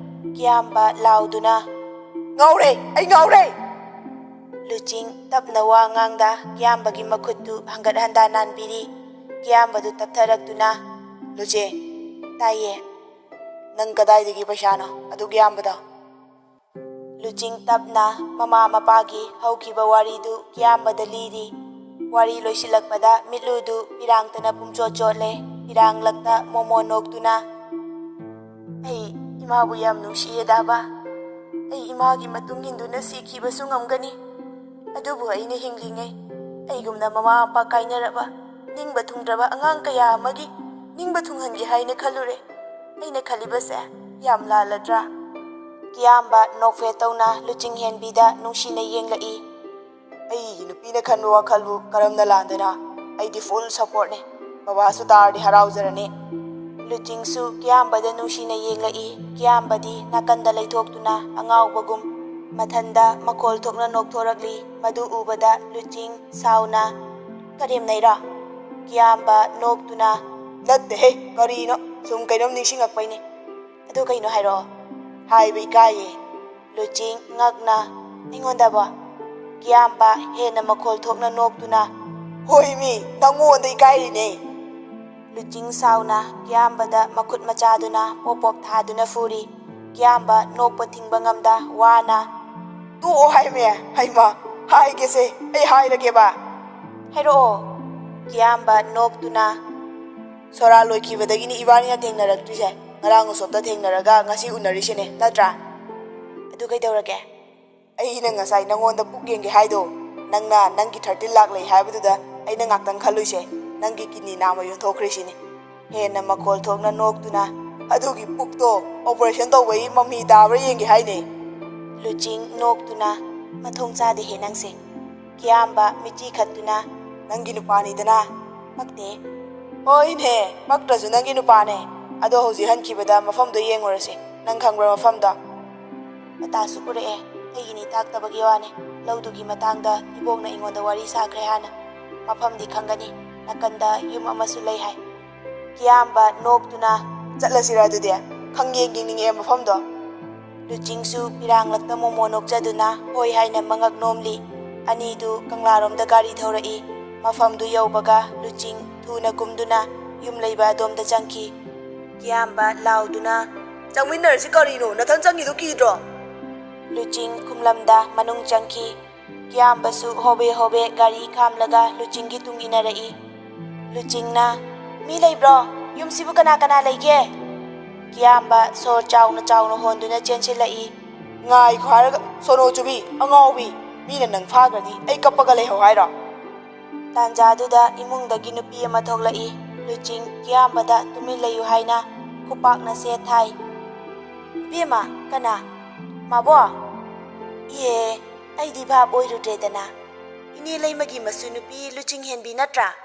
ꯀꯤꯌꯥꯝꯕ ꯂꯥꯎꯗꯨꯅ, "ꯉꯥꯎꯔꯦ, ꯑꯩ ꯉꯥꯎꯔꯦ!" ꯂꯨꯆꯤꯡ ꯇꯞꯅ ꯋꯥ ꯉꯥꯡꯗ ꯀꯤꯌꯥꯝꯕꯒꯤ ꯃꯈꯨꯠꯇꯨ ꯍꯟꯒꯠ ꯍꯟꯗꯥ ꯅꯥꯟꯕꯤꯔꯤ꯫ ꯀꯤꯌꯥꯝꯕꯗꯨ ꯇꯞꯊꯔꯛꯇꯨꯅ, "ꯂꯨꯆꯦ꯫" "ꯇꯥꯏꯌꯦ꯫" "ꯅꯪ ꯀꯗꯥꯏꯗꯒꯤ ꯄꯩꯁꯥꯅꯣ ꯑꯗꯨꯛ ꯌꯥꯝꯕꯗꯣ?" ꯂꯨꯆꯤꯡ ꯇꯞꯅ ꯃꯃꯥ ꯃꯄꯥꯒꯤ ꯍꯧꯈꯤꯕ ꯋꯥꯔꯤꯗꯨ ꯀꯤꯌꯥꯝꯕꯗ ꯂꯤꯔꯤ꯫ ꯋꯥꯔꯤ ꯂꯣꯏꯁꯤꯜꯂꯛꯄꯗ ꯃꯤꯠꯂꯨꯗꯨ ꯄꯤꯔꯥꯡꯇꯅ ꯄꯨꯝꯆꯣꯠ ꯆꯣꯠꯂꯦ꯫ ꯄꯤꯔꯥꯡꯂꯛꯇ ꯃꯣꯃꯣ ꯅꯣꯛꯇꯨꯅ, "ꯑꯩ ꯏꯃꯥꯕꯨ ꯌꯥꯝ ꯅꯨꯡꯁꯤꯌꯦ ꯗꯥꯕꯥ꯫ ꯑꯩ ꯏꯃꯥꯒꯤ ꯃꯇꯨꯡ ꯏꯟꯗꯨꯅ ꯁꯤꯈꯤꯕꯁꯨ ꯉꯝꯒꯅꯤ꯫ ꯑꯗꯨꯕꯨ ꯑꯩꯅ ꯍꯤꯡꯂꯤꯉꯩ ꯑꯩꯒꯨꯝꯅ ꯃꯃꯥ ꯃꯄꯥ ꯀꯥꯏꯅꯔꯕ ꯅꯤꯡꯕ ꯊꯨꯡꯗ꯭ꯔꯕ ꯑꯉꯥꯡ ꯀꯌꯥ ꯑꯃꯒꯤ ꯅꯤꯡꯕ ꯊꯨꯡꯍꯟꯒꯦ ꯍꯥꯏꯅ ꯈꯜꯂꯨꯔꯦ꯫ ꯑꯩꯅ ꯈꯜꯂꯤꯕꯁꯦ ꯌꯥꯝ ꯂꯥꯜꯂꯗ꯭ꯔꯥ?" ꯀꯤꯌꯥꯝꯕ ꯅꯣꯛꯐꯦꯠ ꯇꯧꯅ ꯂꯨꯆꯤꯡ ꯍꯦꯟꯕꯤꯗ ꯅꯨꯡꯁꯤꯅ ꯌꯦꯡꯂꯛꯏ꯫ "ꯑꯩꯒꯤ ꯅꯨꯄꯤꯅ ꯈꯟꯕ ꯋꯥꯈꯜꯕꯨ ꯀꯔꯝꯅ ꯂꯥꯟꯗꯅ? ꯑꯩꯗꯤ ꯐꯨꯜ ꯁꯄꯣꯔꯠꯅꯤ꯫ ꯕꯕꯥꯁꯨ ꯇꯥꯔꯗꯤ ꯍꯔꯥꯎꯖꯔꯅꯤ꯫" ꯂꯨꯆꯤꯡꯁꯨ ꯀꯤꯌꯥꯝꯕꯗ ꯅꯨꯡꯁꯤꯅ ꯌꯦꯡꯂꯛꯏ꯫ ꯀꯤꯌꯥꯝꯕꯗꯤ ꯅꯥꯀꯟꯗ ꯂꯩꯊꯣꯛꯇꯨꯅ ꯑꯉꯥꯎꯕꯒꯨꯝ ꯃꯊꯟꯗ ꯃꯈꯣꯜ ꯊꯣꯛꯅ ꯅꯣꯛꯊꯣꯔꯛꯂꯤ꯫ ꯃꯗꯨ ꯎꯕꯗ ꯂꯨꯆꯤꯡ ꯁꯥꯎꯅ, "ꯀꯔꯦꯝꯅꯩꯔꯣ?" ꯀꯤꯌꯥꯝꯕ ꯅꯣꯛꯇꯨꯅ, "ꯅꯠꯇꯦꯍꯦ, ꯀꯔꯤꯅꯣ? ꯁꯨꯝ ꯀꯩꯅꯣꯝ ꯅꯤꯡꯁꯤꯡꯉꯛꯄꯩꯅꯦ꯫" "ꯑꯗꯨ ꯀꯩꯅꯣ ꯍꯥꯏꯔꯛꯑꯣ꯫" "ꯍꯥꯏꯕ ꯏꯀꯥꯏꯌꯦ꯫" ꯂꯨꯆꯤꯡ ꯉꯛꯅ, "ꯑꯩꯉꯣꯟꯗꯕꯣ?" ꯀꯤꯌꯥꯝꯕ ꯍꯦꯟꯅ ꯃꯈꯣꯜ ꯊꯣꯛꯅ ꯅꯣꯛꯇꯨꯅ, "ꯍꯣꯏꯃꯤ, ꯅꯪꯉꯣꯟꯗ ꯏꯀꯥꯏꯔꯤꯅꯦ꯫" ꯂꯨꯆꯤꯡ ꯁꯥꯎꯅ ꯀꯤꯌꯥꯝꯕꯗ ꯃꯈꯨꯠ ꯃꯆꯥꯗꯨꯅ ꯄꯣꯞ ꯄꯣꯞ ꯊꯥꯗꯨꯅ ꯐꯨꯔꯤ꯫ ꯀꯤꯌꯥꯝꯕ ꯅꯣꯛꯄ ꯊꯤꯡꯕ ꯉꯝꯗ ꯋꯥꯅ, "ꯇꯣꯛꯑꯣ ꯍꯥꯏꯃꯦ꯫ ꯍꯩꯃ, ꯍꯥꯏꯒꯦꯁꯦ, ꯑꯩ ꯍꯥꯏꯔꯒꯦꯕ꯫" "ꯍꯥꯏꯔꯛꯑꯣ꯫" ꯀꯤꯌꯥꯝꯕ ꯅꯣꯛꯇꯨꯅ, "ꯁꯣꯔꯥ ꯂꯣꯏꯈꯤꯕꯗꯒꯤꯅꯤ ꯏꯕꯥꯅꯤꯅ ꯊꯦꯡꯅꯔꯛꯇ꯭ꯔꯤꯁꯦ꯫ ꯉꯔꯥꯡ ꯎꯁꯣꯞꯇ ꯊꯦꯡꯅꯔꯒ ꯉꯁꯤ ꯎꯅꯔꯤꯁꯤꯅꯦ, ꯅꯠꯇ꯭ꯔꯥ? ꯑꯗꯨ ꯀꯩꯗꯧꯔꯒꯦ?" "ꯑꯩꯅ ꯉꯁꯥꯏ ꯅꯪꯉꯣꯟꯗ ꯄꯨꯛ ꯌꯦꯡꯒꯦ ꯍꯥꯏꯗꯣ, ꯅꯪꯅ ꯅꯪꯒꯤ ꯊꯥꯔꯇꯤꯟ ꯂꯥꯛ ꯂꯩ ꯍꯥꯏꯕꯗꯨꯗ ꯑꯩꯅ ꯉꯥꯛꯇꯪ ꯈꯜꯂꯨꯏꯁꯦ, ꯅꯪꯒꯤ ꯀꯤꯗꯅꯤ ꯅꯥꯝꯃ ꯌꯣꯟꯊꯣꯛꯈ꯭ꯔꯦ ꯁꯤꯅꯤ꯫" ꯍꯦꯟꯅ ꯃꯈꯣꯜ ꯊꯣꯛꯅ ꯅꯣꯛꯇꯨꯅ, "ꯑꯗꯨꯒꯤ ꯄꯨꯛꯇꯣ ꯑꯣꯄꯔꯦꯁꯟ ꯇꯧꯕꯒꯤ ꯃꯃꯤ ꯇꯥꯕ꯭ꯔꯥ ꯌꯦꯡꯒꯦ ꯍꯥꯏꯅꯦ꯫" ꯂꯨꯆꯤꯡ ꯅꯣꯛꯇꯨꯅ, "ꯃꯊꯣꯡ ꯆꯥꯗꯦꯍꯦ ꯅꯪꯁꯦ꯫" ꯀꯤꯌꯥꯝꯕ ꯃꯤꯠꯆꯤ ꯈꯠꯇꯨꯅ, "ꯅꯪꯒꯤ ꯅꯨꯄꯥꯅꯤꯗꯅ꯫" "ꯄꯛꯇꯦ꯫" "ꯍꯣꯏꯅꯦ, ꯄꯛꯇ꯭ꯔꯁꯨ ꯅꯪꯒꯤ ꯅꯨꯄꯥꯅꯦ꯫ ꯑꯗꯣ ꯍꯧꯖꯤꯛ ꯍꯟꯈꯤꯕꯗ ꯃꯐꯝꯗꯣ ꯌꯦꯡꯉꯨꯔꯁꯦ꯫ ꯅꯪ ꯈꯪꯕ꯭ꯔꯥ ꯃꯐꯝꯗꯣ?" "ꯃꯇꯥꯁꯨ ꯄꯨꯔꯛꯑꯦ, ꯑꯩꯒꯤꯅꯤ ꯇꯥꯛꯇꯕꯒꯤ ꯋꯥꯅꯦ꯫ ꯂꯧꯗꯨꯒꯤ ꯃꯇꯥꯡꯗ ꯏꯕꯣꯛꯅ ꯑꯩꯉꯣꯟꯗ ꯋꯥꯔꯤ ꯁꯥꯈ꯭ꯔꯦ ꯍꯥꯟꯅ꯫ ꯃꯐꯝꯗꯤ ꯈꯪꯒꯅꯤ, ꯅꯥꯀꯟꯗ ꯌꯨꯝ ꯑꯃꯁꯨ ꯂꯩ ꯍꯥꯏ꯫" ꯀꯤꯌꯥꯝꯕ ꯅꯣꯛꯇꯨꯅ, "ꯆꯠꯂꯁꯤꯔ ꯑꯗꯨꯗꯤ? ꯈꯪꯌꯦꯡ ꯌꯦꯡꯅꯤꯡꯉꯛꯑꯦ ꯃꯐꯝꯗꯣ꯫" ꯂꯨꯆꯤꯡꯁꯨ ꯄꯤꯔꯥꯡꯂꯛꯇ ꯃꯣꯃꯣ ꯅꯣꯛꯆꯗꯨꯅ ꯍꯣꯏ ꯍꯥꯏꯅ ꯃꯉꯛ ꯅꯣꯝꯂꯤ꯫ ꯑꯅꯤꯗꯨ ꯀꯪꯂꯥꯔꯣꯝꯗ ꯒꯥꯔꯤ ꯊꯧꯔꯛꯏ꯫ ꯃꯐꯝꯗꯨ ꯌꯧꯕꯒ ꯂꯨꯆꯤꯡ ꯊꯨꯅ ꯀꯨꯝꯗꯨꯅ ꯌꯨꯝ ꯂꯩꯕ ꯑꯗꯣꯝꯗ ꯆꯪꯈꯤ꯫ ꯀꯤꯌꯥꯝꯕ ꯂꯥꯎꯗꯨꯅ, "ꯆꯪꯃꯤꯟꯅꯔꯁꯤ ꯀꯔꯤꯅꯣ? ꯅꯊꯟ ꯆꯪꯉꯤꯗꯣ ꯀꯤꯗ꯭ꯔꯣ?" ꯂꯨꯆꯤꯡ ꯈꯨꯝꯂꯝꯗ ꯃꯅꯨꯡ ꯆꯪꯈꯤ꯫ ꯀꯤꯌꯥꯝꯕꯁꯨ ꯍꯣꯕꯦ ꯍꯣꯕꯦ ꯒꯥꯔꯤ ꯈꯥꯝꯂꯒ ꯂꯨꯆꯤꯡꯒꯤ ꯇꯨꯡ ꯏꯟꯅꯔꯛꯏ꯫ ꯂꯨꯆꯤꯡꯅ, "ꯃꯤ ꯂꯩꯕ꯭ꯔꯣ? ꯌꯨꯝꯁꯤꯕꯨ ꯀꯅꯥ ꯀꯅꯥ ꯂꯩꯒꯦ?" ꯀꯤꯌꯥꯝꯕ ꯁꯣꯔ ꯆꯥꯎꯅ ꯆꯥꯎꯅ ꯍꯣꯟꯗꯨꯅ ꯆꯦꯟꯁꯤꯜꯂꯛꯏ꯫ "ꯉꯥꯏꯈꯣ ꯍꯥꯏꯔꯒ, ꯁꯣꯅꯣ ꯆꯨꯕꯤ, ꯑꯉꯥꯎꯕꯤ, ꯃꯤꯅ ꯅꯪ ꯐꯥꯈ꯭ꯔꯗꯤ ꯑꯩ ꯀꯞꯄꯒ ꯂꯩꯍꯧ ꯍꯥꯏꯔꯣ?" ꯇꯥꯟꯖꯥꯗꯨꯗ ꯏꯃꯨꯡꯗꯒꯤ ꯅꯨꯄꯤ ꯑꯃ ꯊꯣꯛꯂꯛꯏ꯫ ꯂꯨꯆꯤꯡ ꯀꯤꯌꯥꯝꯕꯗ ꯇꯨꯃꯤꯟ ꯂꯩꯌꯨ ꯍꯥꯏꯅ ꯈꯨꯄꯥꯛꯅ ꯁꯦꯠ ꯊꯥꯏ꯫ "ꯏꯕꯦꯝꯃ, ꯀꯅꯥ? ꯃꯥꯕꯣ? ꯏꯍꯦ, ꯑꯩꯗꯤ ꯚꯥꯞ ꯑꯣꯏꯔꯨꯗ꯭ꯔꯦꯗꯅ꯫ ꯏꯅꯦ ꯂꯩꯃꯒꯤ ꯃꯁꯨ ꯅꯨꯄꯤ ꯂꯨꯆꯤꯡ ꯍꯦꯟꯕꯤ ꯅꯠꯇ꯭ꯔꯥ?"